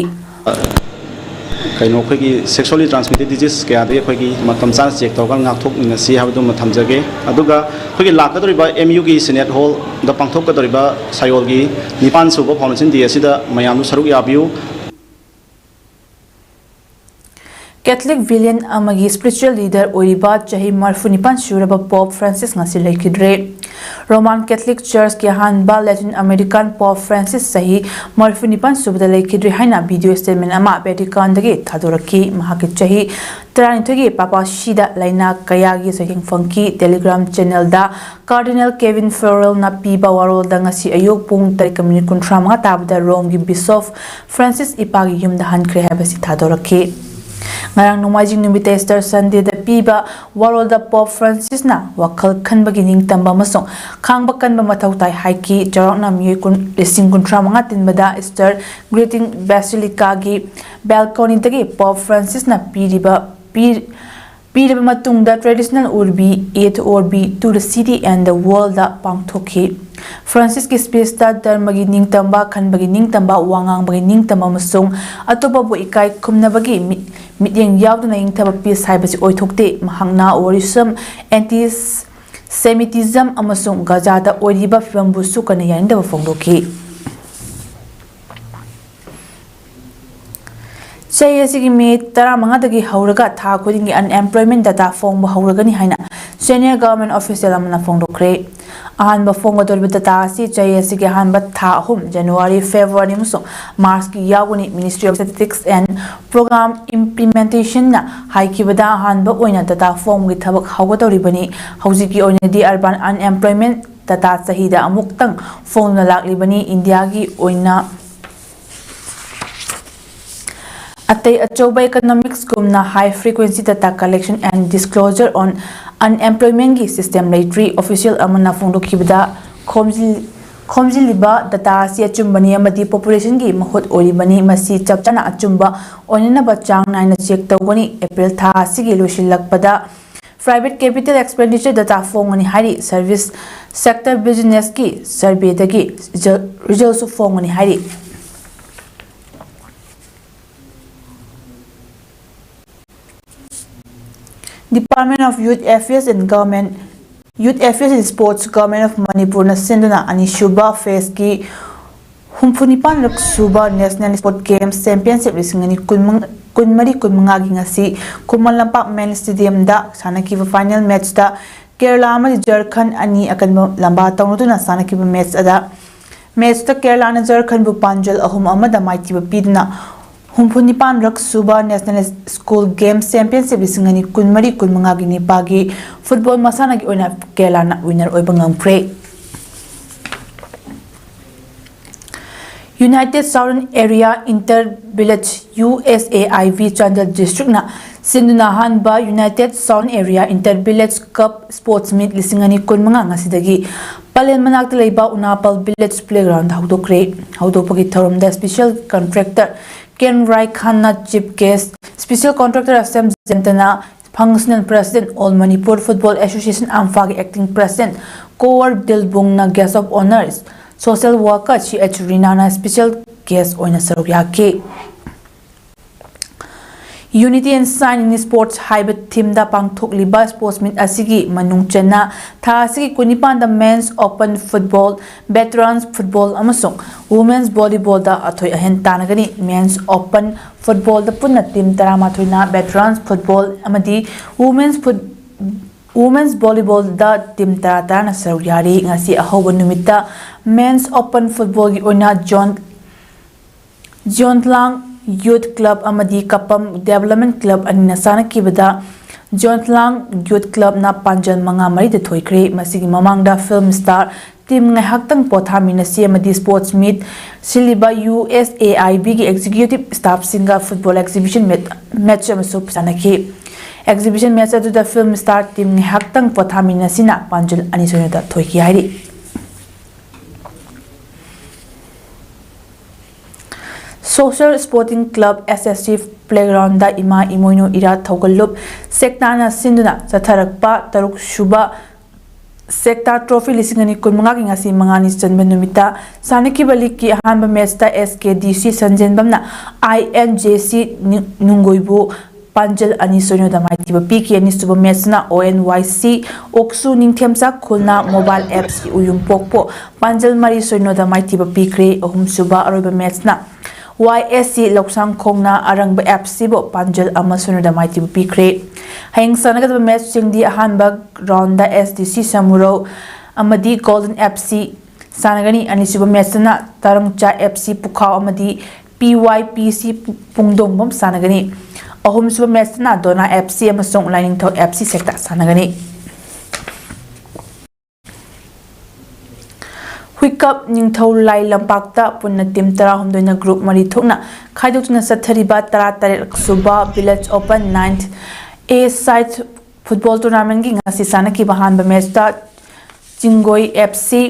ꯀꯩꯅꯣ, ꯑꯩꯈꯣꯏꯒꯤ sexually transmitted disease ꯀꯌꯥꯗꯒꯤ ꯑꯩꯈꯣꯏꯒꯤ ꯃꯇꯝ ꯆꯥꯅ ꯆꯦꯛ ꯇꯧꯔꯒ ꯉꯥꯛꯊꯣꯛꯃꯤꯟꯅꯁꯤ ꯍꯥꯏꯕꯗꯨꯃ ꯊꯝꯖꯒꯦ꯫ ꯑꯗꯨꯒ ꯑꯩꯈꯣꯏꯒꯤ ꯂꯥꯛꯀꯗꯧꯔꯤꯕ ꯑꯦꯝ ꯌꯨꯒꯤ ꯁꯦꯅꯦꯠ ꯍꯣꯜꯗ ꯄꯥꯡꯊꯣꯛꯀꯗꯧꯔꯤꯕ ꯁꯥꯌꯣꯜꯒꯤ ꯅꯤꯄꯥꯟ ꯁꯨꯕ ꯐꯥꯎꯟꯗꯦꯁꯟ ꯗꯦ ꯑꯁꯤꯗ ꯃꯌꯥꯝꯁꯨ ꯁꯔꯨꯛ ꯌꯥꯕꯤꯌꯨ꯫ ꯀꯦꯊꯂꯤꯛ ꯚꯤꯂꯤꯌꯟ ꯑꯃꯒꯤ ꯁ꯭ꯄꯤꯔꯤꯆꯨꯋꯦꯜ ꯂꯤꯗꯔ ꯑꯣꯏꯔꯤꯕ ꯆꯍꯤ ꯃꯔꯤꯐꯨ ꯅꯤꯄꯥꯟ ꯁꯨꯔꯕ ꯄꯣꯞ ꯐ꯭ꯔꯥꯟꯁꯤꯁ ꯉꯁꯤ ꯂꯩꯈꯤꯗ꯭ꯔꯦ꯫ ꯔꯣꯃꯥꯟ ꯀꯦꯊꯂꯤꯛ ꯆꯔꯆꯀꯤ ꯑꯍꯥꯟꯕ ꯂꯦꯇꯤꯟ ꯑꯃꯦꯔꯤꯀꯥꯟ ꯄꯣꯞ ꯐ꯭ꯔꯥꯟꯁꯤꯁ ꯆꯍꯤ ꯃꯔꯤꯐꯨ ꯅꯤꯄꯥꯟ ꯁꯨꯕꯗ ꯂꯩꯈꯤꯗ꯭ꯔꯦ ꯍꯥꯏꯅ ꯚꯤꯗꯤꯑꯣ ꯁ꯭ꯇꯦꯠꯃꯦꯟ ꯑꯃ ꯚꯦꯇꯤꯀꯥꯟꯗꯒꯤ ꯊꯥꯗꯣꯔꯛꯈꯤ꯫ ꯃꯍꯥꯛꯀꯤ ꯆꯍꯤ ꯇꯔꯥꯅꯤꯊꯣꯏꯒꯤ ꯄꯥꯄꯥꯁꯤꯗ ꯂꯥꯏꯅꯥ ꯀꯌꯥꯒꯤ ꯆꯩꯊꯦꯡ ꯐꯪꯈꯤ꯫ ꯇꯦꯂꯤꯒ꯭ꯔꯥꯝ ꯆꯦꯅꯦꯜꯗ ꯀꯥꯔꯗꯤꯅꯦꯜ ꯀꯦꯚꯤꯟ ꯐꯦꯔꯦꯜꯅ ꯄꯤꯕ ꯋꯥꯔꯣꯜꯗ ꯉꯁꯤ ꯑꯌꯨꯛ ꯄꯨꯡ ꯇꯔꯦꯠꯀ ꯃꯤꯅꯤꯠ ꯀꯨꯟꯊ꯭ꯔꯥ ꯃꯉꯥ ꯇꯥꯕꯗ ꯔꯣꯝꯒꯤ ꯕꯤꯁꯣꯞ ꯐ꯭ꯔꯥꯟꯁꯤꯁ ꯏꯄꯥꯒꯤ ꯌꯨꯝꯗ ꯍꯟꯈ꯭ꯔꯦ ꯍꯥꯏꯕꯁꯤ ꯊꯥꯗꯣꯔꯛꯈꯤ꯫ ꯉꯔꯥꯡ ꯅꯣꯡꯃꯥꯏꯖꯤꯡ ꯅꯨꯃꯤꯠꯇ Easter Sundayꯗ ꯄꯤꯕ ꯋꯥꯔꯣꯜꯗ Pope Francisꯅ ꯋꯥꯈꯜ ꯈꯟꯕꯒꯤ ꯅꯤꯡꯇꯝꯕ ꯑꯃꯁꯨꯡ ꯈꯥꯡꯕ ꯀꯟꯕ ꯃꯊꯧ ꯇꯥꯏ ꯍꯥꯏꯈꯤ꯫ ꯆꯥꯎꯔꯥꯛꯅ ꯃꯤꯑꯣꯏ ꯀꯨꯟ, ꯂꯤꯁꯤꯡ ꯀꯨꯟꯊ꯭ꯔꯥ ꯃꯉꯥ ꯇꯤꯟꯕꯗ Easter Greeting Basilicaꯒꯤ balconyꯗꯒꯤ Pope Francisꯅ ꯄꯤꯔꯤꯕ, ꯄꯤ-, ꯄꯤꯔꯕ ꯃꯇꯨꯡꯗ traditional Urbi et Orbi to the city and the worldꯗ ꯄꯥꯡꯊꯣꯛꯈꯤ꯫ Francisꯀꯤ speechꯇ ꯙꯔꯃꯒꯤ ꯅꯤꯡꯇꯝꯕ, ꯈꯟꯕꯒꯤ ꯅꯤꯡꯇꯝꯕ, ꯋꯥ ꯉꯥꯡꯕꯒꯤ ꯅꯤꯡꯇꯝꯕ ꯑꯃꯁꯨꯡ ꯑꯇꯣꯞꯄꯕꯨ ꯏꯀꯥꯏ ꯈꯨꯝꯅꯕꯒꯤ ꯃꯤ-, ꯃꯤꯠꯌꯦꯡ ꯌꯥꯎꯗꯅ ꯏꯪꯊꯕ peace ꯍꯥꯏꯕꯁꯤ ꯑꯣꯏꯊꯣꯛꯇꯦ꯫ ꯃꯍꯥꯛꯅ worrisome anti-Semitism ꯑꯃꯁꯨꯡ ꯒꯥꯖꯥꯗ ꯑꯣꯏꯔꯤꯕ ꯐꯤꯕꯝꯕꯨꯁꯨ ꯀꯟꯅ ꯌꯥꯅꯤꯡꯗꯕ ꯐꯣꯡꯗꯣꯛꯈꯤ꯫ ꯆꯍꯤ ꯑꯁꯤꯒꯤ ꯃꯦ ꯇꯔꯥꯃꯉꯥꯗꯒꯤ ꯍꯧꯔꯒ ꯊꯥ ꯈꯨꯗꯤꯡꯒꯤ unemployment data ꯐꯣꯡꯕ ꯍꯧꯔꯒꯅꯤ ꯍꯥꯏꯅ senior government official ꯑꯃꯅ ꯐꯣꯡꯗꯣꯛꯈ꯭ꯔꯦ꯫ ꯑꯍꯥꯟꯕ ꯐꯣꯡꯒꯗꯧꯔꯤꯕ data ꯑꯁꯤ ꯆꯍꯤ ꯑꯁꯤꯒꯤ ꯑꯍꯥꯟꯕ ꯊꯥ ꯑꯍꯨꯝ, January, February ꯑꯃꯁꯨꯡ Marchꯀꯤ ꯌꯥꯎꯒꯅꯤ꯫ Ministry of Statistics and Program Implementationꯅ ꯍꯥꯏꯈꯤꯕꯗ, ꯑꯍꯥꯟꯕ ꯑꯣꯏꯅ data ꯐꯣꯡꯕꯒꯤ ꯊꯕꯛ ꯍꯧꯒꯗꯧꯔꯤꯕꯅꯤ꯫ ꯍꯧꯖꯤꯛꯀꯤ ꯑꯣꯏꯅꯗꯤ urban unemployment data ꯆꯍꯤꯗ ꯑꯃꯨꯛꯇꯪ ꯐꯣꯡꯗꯨꯅ ꯂꯥꯛꯂꯤꯕꯅꯤ꯫ ꯏꯟꯗꯤꯌꯥꯒꯤ ꯑꯣꯏꯅ ꯑꯇꯩ ꯑꯆꯧꯕ economicsꯒꯨꯝꯅ high frequency data collection and disclosure on unemploymentꯀꯤ system ꯂꯩꯇ꯭ꯔꯤ꯫ Official ꯑꯃꯅ ꯐꯣꯡꯗꯣꯛꯈꯤꯕꯗ, ꯈꯣꯝꯖꯤꯜ-, ꯈꯣꯝꯖꯤꯜꯂꯤꯕ data ꯑꯁꯤ ꯑꯆꯨꯝꯕꯅꯤ ꯑꯃꯗꯤ populationꯒꯤ ꯃꯍꯨꯠ ꯑꯣꯏꯔꯤꯕꯅꯤ꯫ ꯃꯁꯤ ꯆꯞ ꯆꯥꯅ ꯑꯆꯨꯝꯕ ꯑꯣꯏꯅꯅꯕ ꯆꯥꯡ ꯅꯥꯏꯅ check ꯇꯧꯒꯅꯤ꯫ April ꯊꯥ ꯑꯁꯤꯒꯤ ꯂꯣꯏꯁꯤꯜꯂꯛꯄꯗ private capital expenditure data ꯐꯣꯡꯒꯅꯤ ꯍꯥꯏꯔꯤ꯫ Service sector businessꯀꯤ surveyꯗꯒꯤ result-, resultꯁꯨ ꯐꯣꯡꯒꯅꯤ ꯍꯥꯏꯔꯤ꯫ Department of Youth Affairs and Government, Youth Affairs and Sports, Government of Manipurꯅ ꯁꯤꯟꯗꯨꯅ ꯑꯅꯤꯁꯨꯕ phaseꯀꯤ ꯍꯨꯝꯐꯨꯅꯤꯄꯥꯟꯂꯛ ꯁꯨꯕ National Sport Games Championship ꯂꯤꯁꯤꯡ ꯑꯅꯤ ꯀꯨꯟꯃꯔꯤ ꯀꯨꯟꯃꯉꯥꯒꯤ ꯉꯁꯤ ꯈꯨꯃꯟ ꯂꯝꯄꯥꯛ main stadiumꯗ ꯁꯥꯟꯅꯈꯤꯕ final matchꯇ ꯀꯦꯔꯂꯥ ꯑꯃꯗꯤ ꯖꯔꯈꯟ ꯑꯅꯤ ꯑꯀꯟꯕ ꯂꯝꯕꯥ ꯇꯧꯅꯗꯨꯅ ꯁꯥꯟꯅꯈꯤꯕ match ꯑꯗ, matchꯇ ꯀꯦꯔꯂꯥꯅ ꯖꯔꯈꯟꯕꯨ ꯄꯥꯟꯖꯜ ꯑꯍꯨꯝ ꯑꯃꯗ ꯃꯥꯏꯊꯤꯕ ꯄꯤꯗꯨꯅ ꯍꯨꯝꯐꯨꯅꯤꯄꯥꯟꯂꯛ ꯁꯨꯕ National School Games Championship ꯂꯤꯁꯤꯡ ꯑꯅꯤ ꯀꯨꯟꯃꯔꯤ ꯀꯨꯟꯃꯉꯥꯒꯤ ꯅꯤꯄꯥꯒꯤ football ꯃꯁꯥꯟꯅꯒꯤ ꯑꯣꯏꯅ ꯀꯦꯔꯂꯥꯅ winner ꯑꯣꯏꯕ ꯉꯝꯈ꯭ꯔꯦ꯫ United Southern Area Inter Village, U S A I V, Chandel District ꯅ ꯁꯤꯟꯗꯨꯅ ꯑꯍꯥꯟꯕ United Southern Area Inter Village Cup Sports Meet ꯂꯤꯁꯤꯡ ꯑꯅꯤ ꯀꯨꯟꯃꯉꯥ ꯉꯁꯤꯗꯒꯤ ꯄꯂꯦꯜ ꯃꯅꯥꯛꯇ ꯂꯩꯕ ꯎꯅꯥꯄꯜ Village Playground ꯗ ꯍꯧꯗꯣꯛꯈ꯭ꯔꯦ꯫ ꯍꯧꯗꯣꯛꯄꯒꯤ ꯊꯧꯔꯝꯗ Special Contractor Ken Rai Khan ꯅ Chief Guest, Special Contractor Assam Jayanta ꯅ Functional President, All Manipur Football Association, ꯑꯝꯐꯥꯒꯤ Acting President ꯀꯣꯋꯔ ꯗꯤꯜꯕꯨꯡꯅ Guest of Honours, Social Worker ꯁꯤ ꯑꯩꯆ ꯔꯤꯅꯥꯅ Special Guest ꯑꯣꯏꯅ ꯁꯔꯨꯛ ꯌꯥꯈꯤ꯫ Unity and Shine in Sports ꯍꯥꯏꯕ theme ꯗ ꯄꯥꯡꯊꯣꯛꯂꯤꯕ Sports Meet ꯑꯁꯤꯒꯤ ꯃꯅꯨꯡ ꯆꯟꯅ ꯊꯥ ꯑꯁꯤꯒꯤ ꯀꯨꯟꯅꯤꯄꯥꯟꯗ Men's Open Football, Veterans Football ꯑꯃꯁꯨꯡ Women's Volleyball ꯗ ꯑꯊꯣꯏ ꯑꯍꯦꯟ ꯇꯥꯟꯅꯒꯅꯤ꯫ Men's Open Football ꯗ ꯄꯨꯟꯅ team ꯇꯔꯥꯃꯥꯊꯣꯏꯅ, Veterans Football ꯑꯃꯗꯤ Women's Foot-, Women's Volleyball ꯗ team ꯇꯔꯥ ꯇꯔꯥꯅ ꯁꯔꯨꯛ ꯌꯥꯔꯤ꯫ ꯉꯁꯤ ꯑꯍꯧꯕ ꯅꯨꯃꯤꯠꯇ Men's Open Football ꯒꯤ ꯑꯣꯏꯅ John, Jyontlang Youth Club ꯑꯃꯗꯤ Kapam Development Club ꯑꯅꯤꯅ ꯁꯥꯟꯅꯈꯤꯕꯗ Jyontlang Youth Club ꯅ ꯄꯥꯟꯖꯜ ꯃꯉꯥ ꯃꯔꯤꯗ ꯊꯣꯏꯈ꯭ꯔꯦ꯫ ꯃꯁꯤꯒꯤ ꯃꯃꯥꯡꯗ Film Star team ꯉꯥꯏꯍꯥꯛꯇꯪ ꯄꯣꯊꯥꯃꯤꯟꯅꯁꯤ ꯑꯃꯗꯤ Sports Meet ꯁꯤꯜꯂꯤꯕ U S A I V ꯒꯤ executive staff ꯁꯤꯡꯒ football exhibition mat-, match ꯑꯃꯁꯨ ꯁꯥꯟꯅꯈꯤ꯫ Exhibition match ꯑꯗꯨꯗ Film Star team ꯉꯥꯏꯍꯥꯛꯇꯪ ꯄꯣꯊꯥꯃꯤꯟꯅꯁꯤꯅ ꯄꯥꯟꯖꯜ ꯑꯅꯤ ꯁꯣꯏꯅꯗ ꯊꯣꯏꯈꯤ ꯍꯥꯏꯔꯤ꯫ Social Sporting Club S S C Playground ꯗ ꯏꯃꯥ ꯏꯃꯣꯏꯅꯨ ꯏꯔꯥꯠ ꯊꯧꯒꯜꯂꯨꯞ ꯁꯦꯛꯇꯥꯅ ꯁꯤꯟꯗꯨꯅ ꯆꯠꯊꯔꯛꯄ ꯇꯔꯨꯛ ꯁꯨꯕ ꯁꯦꯛꯇꯥ Trophy ꯂꯤꯁꯤꯡ ꯑꯅꯤ ꯀꯨꯟꯃꯉꯥꯒꯤ ꯉꯁꯤ ꯃꯉꯥꯅꯤ ꯆꯟꯕ ꯅꯨꯃꯤꯠꯇ ꯁꯥꯟꯅꯈꯤꯕ league ꯀꯤ ꯑꯍꯥꯟꯕ match ꯇ S K D C ꯁꯟꯖꯦꯟꯕꯝꯅ I N J C ꯅꯨꯡꯒꯣꯏꯕꯨ ꯄꯥꯟꯖꯜ ꯑꯅꯤ ꯁꯣꯏꯅꯣꯗ ꯃꯥꯏꯊꯤꯕ ꯄꯤꯈꯤ꯫ ꯑꯅꯤꯁꯨꯕ match ꯅ O N Y C ꯑꯣꯛꯁꯨ ꯅꯤꯡꯊꯦꯝꯆꯥ ꯈꯨꯜꯅ Mobile F C ꯎꯌꯨꯝꯄꯣꯛꯄꯨ ꯄꯥꯟꯖꯜ ꯃꯔꯤ ꯁꯣꯏꯅꯣꯗ ꯃꯥꯏꯊꯤꯕ ꯄꯤꯈ꯭ꯔꯦ꯫ ꯑꯍꯨꯝꯁꯨꯕ ꯑꯔꯣꯏꯕ match ꯅ Y S C ꯂꯧꯁꯥꯡꯈꯣꯡꯅ ꯑꯔꯪꯕ F C ꯕꯨ ꯄꯥꯟꯖꯜ ꯑꯃ ꯁꯣꯏꯅꯣꯗ ꯃꯥꯏꯊꯤꯕ ꯄꯤꯈ꯭ꯔꯦ꯫ ꯍꯌꯦꯡ ꯁꯥꯟꯅꯒꯗꯕ match ꯁꯤꯡꯗꯤ ꯑꯍꯥꯟꯕ round ꯗ S D C ꯁꯃꯨꯔꯧ ꯑꯃꯗꯤ Golden F C ꯁꯥꯟꯅꯒꯅꯤ꯫ ꯑꯅꯤꯁꯨꯕ match ꯇꯅ ꯇꯔꯪꯆꯥ F C ꯄꯨꯈꯥꯎ ꯑꯃꯗꯤ P Y P C ꯄꯨꯡꯗꯣꯡꯕꯝ ꯁꯥꯟꯅꯒꯅꯤ꯫ ꯑꯍꯨꯝꯁꯨꯕ match ꯇꯅ ꯗꯣꯅꯥ F C ꯑꯃꯁꯨꯡ ꯂꯥꯏꯅꯤꯡꯊꯧ F C ꯁꯦꯛꯇ ꯁꯥꯟꯅꯒꯅꯤ꯫ ꯀꯨꯏꯀꯞ ꯅꯤꯡꯊꯧ ꯂꯥꯏ ꯂꯝꯄꯥꯛꯇ ꯄꯨꯟꯅ ꯇꯤꯝ ꯇꯔꯥꯍꯨꯝꯗꯣꯏꯅ ꯒ꯭ꯔꯨꯞ ꯃꯔꯤ ꯊꯣꯛꯅ ꯈꯥꯏꯗꯣꯛꯇꯨꯅ ꯆꯠꯊꯔꯤꯕ ꯇꯔꯥꯇꯔꯦꯠ ꯁꯨꯕ Village Open ninth A side football tournamentꯀꯤ ꯉꯁꯤ ꯁꯥꯟꯅꯈꯤꯕ ꯑꯍꯥꯟꯕ ꯃꯦꯠꯆꯇ ꯆꯤꯡꯒꯣꯏ F C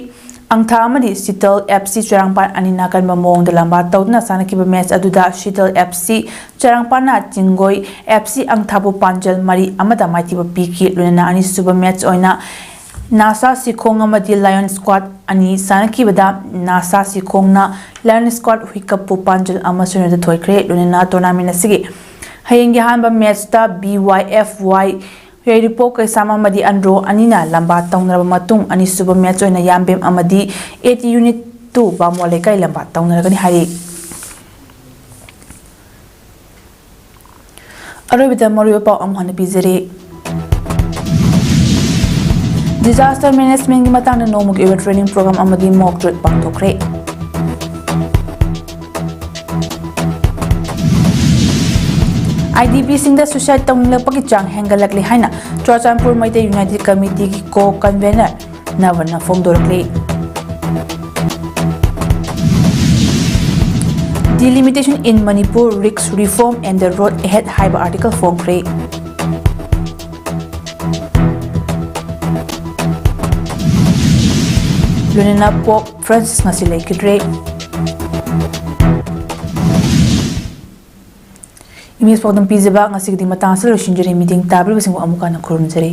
ꯑꯪꯊꯥ ꯑꯃꯗꯤ ꯁꯤꯇꯜ F C ꯆꯔꯥꯡꯄꯥꯠ ꯑꯅꯤꯅ ꯑꯀꯟꯕ ꯃꯑꯣꯡꯗ ꯂꯝꯕꯥ ꯇꯧꯗꯨꯅ ꯁꯥꯟꯅꯈꯤꯕ ꯃꯦꯠꯆ ꯑꯗꯨꯗ Sheetal F C ꯆꯔꯥꯡꯄꯥꯠꯅ ꯆꯤꯡꯒꯣꯏ F C ꯑꯪꯊꯥꯕꯨ ꯄꯥꯟꯖꯜ ꯃꯔꯤ ꯑꯃꯗ ꯃꯥꯏꯊꯤꯕ ꯄꯤꯈꯤ꯫ ꯂꯣꯏꯅꯅ ꯑꯅꯤꯁꯨꯕ ꯃꯦꯠꯆ ꯑꯣꯏꯅ ꯅꯥꯁꯥ ꯁꯤꯈꯣꯡ ꯑꯃꯗꯤ Lion Squad ꯑꯅꯤ ꯁꯥꯟꯅꯈꯤꯕꯗ ꯅꯥꯁꯥ ꯁꯤꯈꯣꯡꯅ Lion Squad ꯍꯨꯏꯀꯞꯄꯨ ꯄꯥꯟꯖꯜ ꯑꯃ ꯁꯣꯏꯅꯗ ꯊꯣꯏꯈ꯭ꯔꯦ꯫ ꯂꯣꯏꯅꯅ ꯇꯣꯔꯅꯥꯃꯦꯟ ꯑꯁꯤꯒꯤ ꯍꯌꯦꯡꯒꯤ ꯑꯍꯥꯟꯕ ꯃꯦꯠꯆꯇ B Y F Y ꯌꯥꯏꯔꯤꯄꯣꯛ ꯀꯩꯁꯥꯝ ꯑꯃꯗꯤ ꯑꯟꯗ꯭ꯔꯣ ꯑꯅꯤꯅ ꯂꯝꯕꯥ ꯇꯧꯅꯔꯕ ꯃꯇꯨꯡ, ꯑꯅꯤꯁꯨꯕ ꯃꯦꯠꯆ ꯑꯣꯏꯅ ꯌꯥꯝꯕꯦꯝ ꯑꯃꯗꯤ A T Unit two ꯕꯥꯃꯣꯟ ꯂꯩꯀꯥꯏ ꯂꯝꯕꯥ ꯇꯧꯅꯔꯒꯅꯤ ꯍꯥꯏꯔꯤ꯫ ꯑꯔꯣꯏꯕꯗ ꯃꯔꯨꯑꯣꯏꯕ ꯄꯥꯎ ꯑꯃꯨꯛ ꯍꯟꯅ ꯄꯤꯖꯔꯤ꯫ Disaster managementꯀꯤ ꯃꯇꯥꯡꯗ ꯅꯣꯡꯃꯒꯤ ꯑꯣꯏꯕ training program ꯑꯃꯗꯤ mock drill ꯄꯥꯡꯊꯣꯛꯈ꯭ꯔꯦ꯫ IDPꯁꯤꯡꯗ suicide ꯇꯧꯅꯤꯡꯂꯛꯄꯒꯤ ꯆꯥꯡ ꯍꯦꯟꯒꯠꯂꯛꯂꯤ ꯍꯥꯏꯅ Churachandpur Meitei United Committeeꯒꯤ co-convener ꯅꯕꯅ ꯐꯣꯡꯗꯣꯔꯛꯂꯤ꯫ Delimitation in Manipur, Risk, Reform and the Road Ahead ꯍꯥꯏꯕ article ꯐꯣꯡꯈ꯭ꯔꯦ꯫ ꯂꯣꯏꯅꯅ Pope Francis ꯉꯁꯤ ꯂꯩꯈꯤꯗ꯭ꯔꯦ꯫ Image ꯄꯥꯎꯗꯝ ꯄꯤꯖꯕ ꯉꯁꯤꯒꯤꯗꯤ ꯃꯇꯥꯡ ꯑꯁꯤꯗ ꯂꯣꯏꯁꯤꯟꯖꯔꯦ꯫ ꯃꯤꯠꯌꯦꯡ ꯇꯥꯕꯤꯔꯤꯕꯁꯤꯡꯕꯨ ꯑꯃꯨꯛ ꯍꯟꯅ ꯈꯨꯔꯨꯝꯖꯔꯤ꯫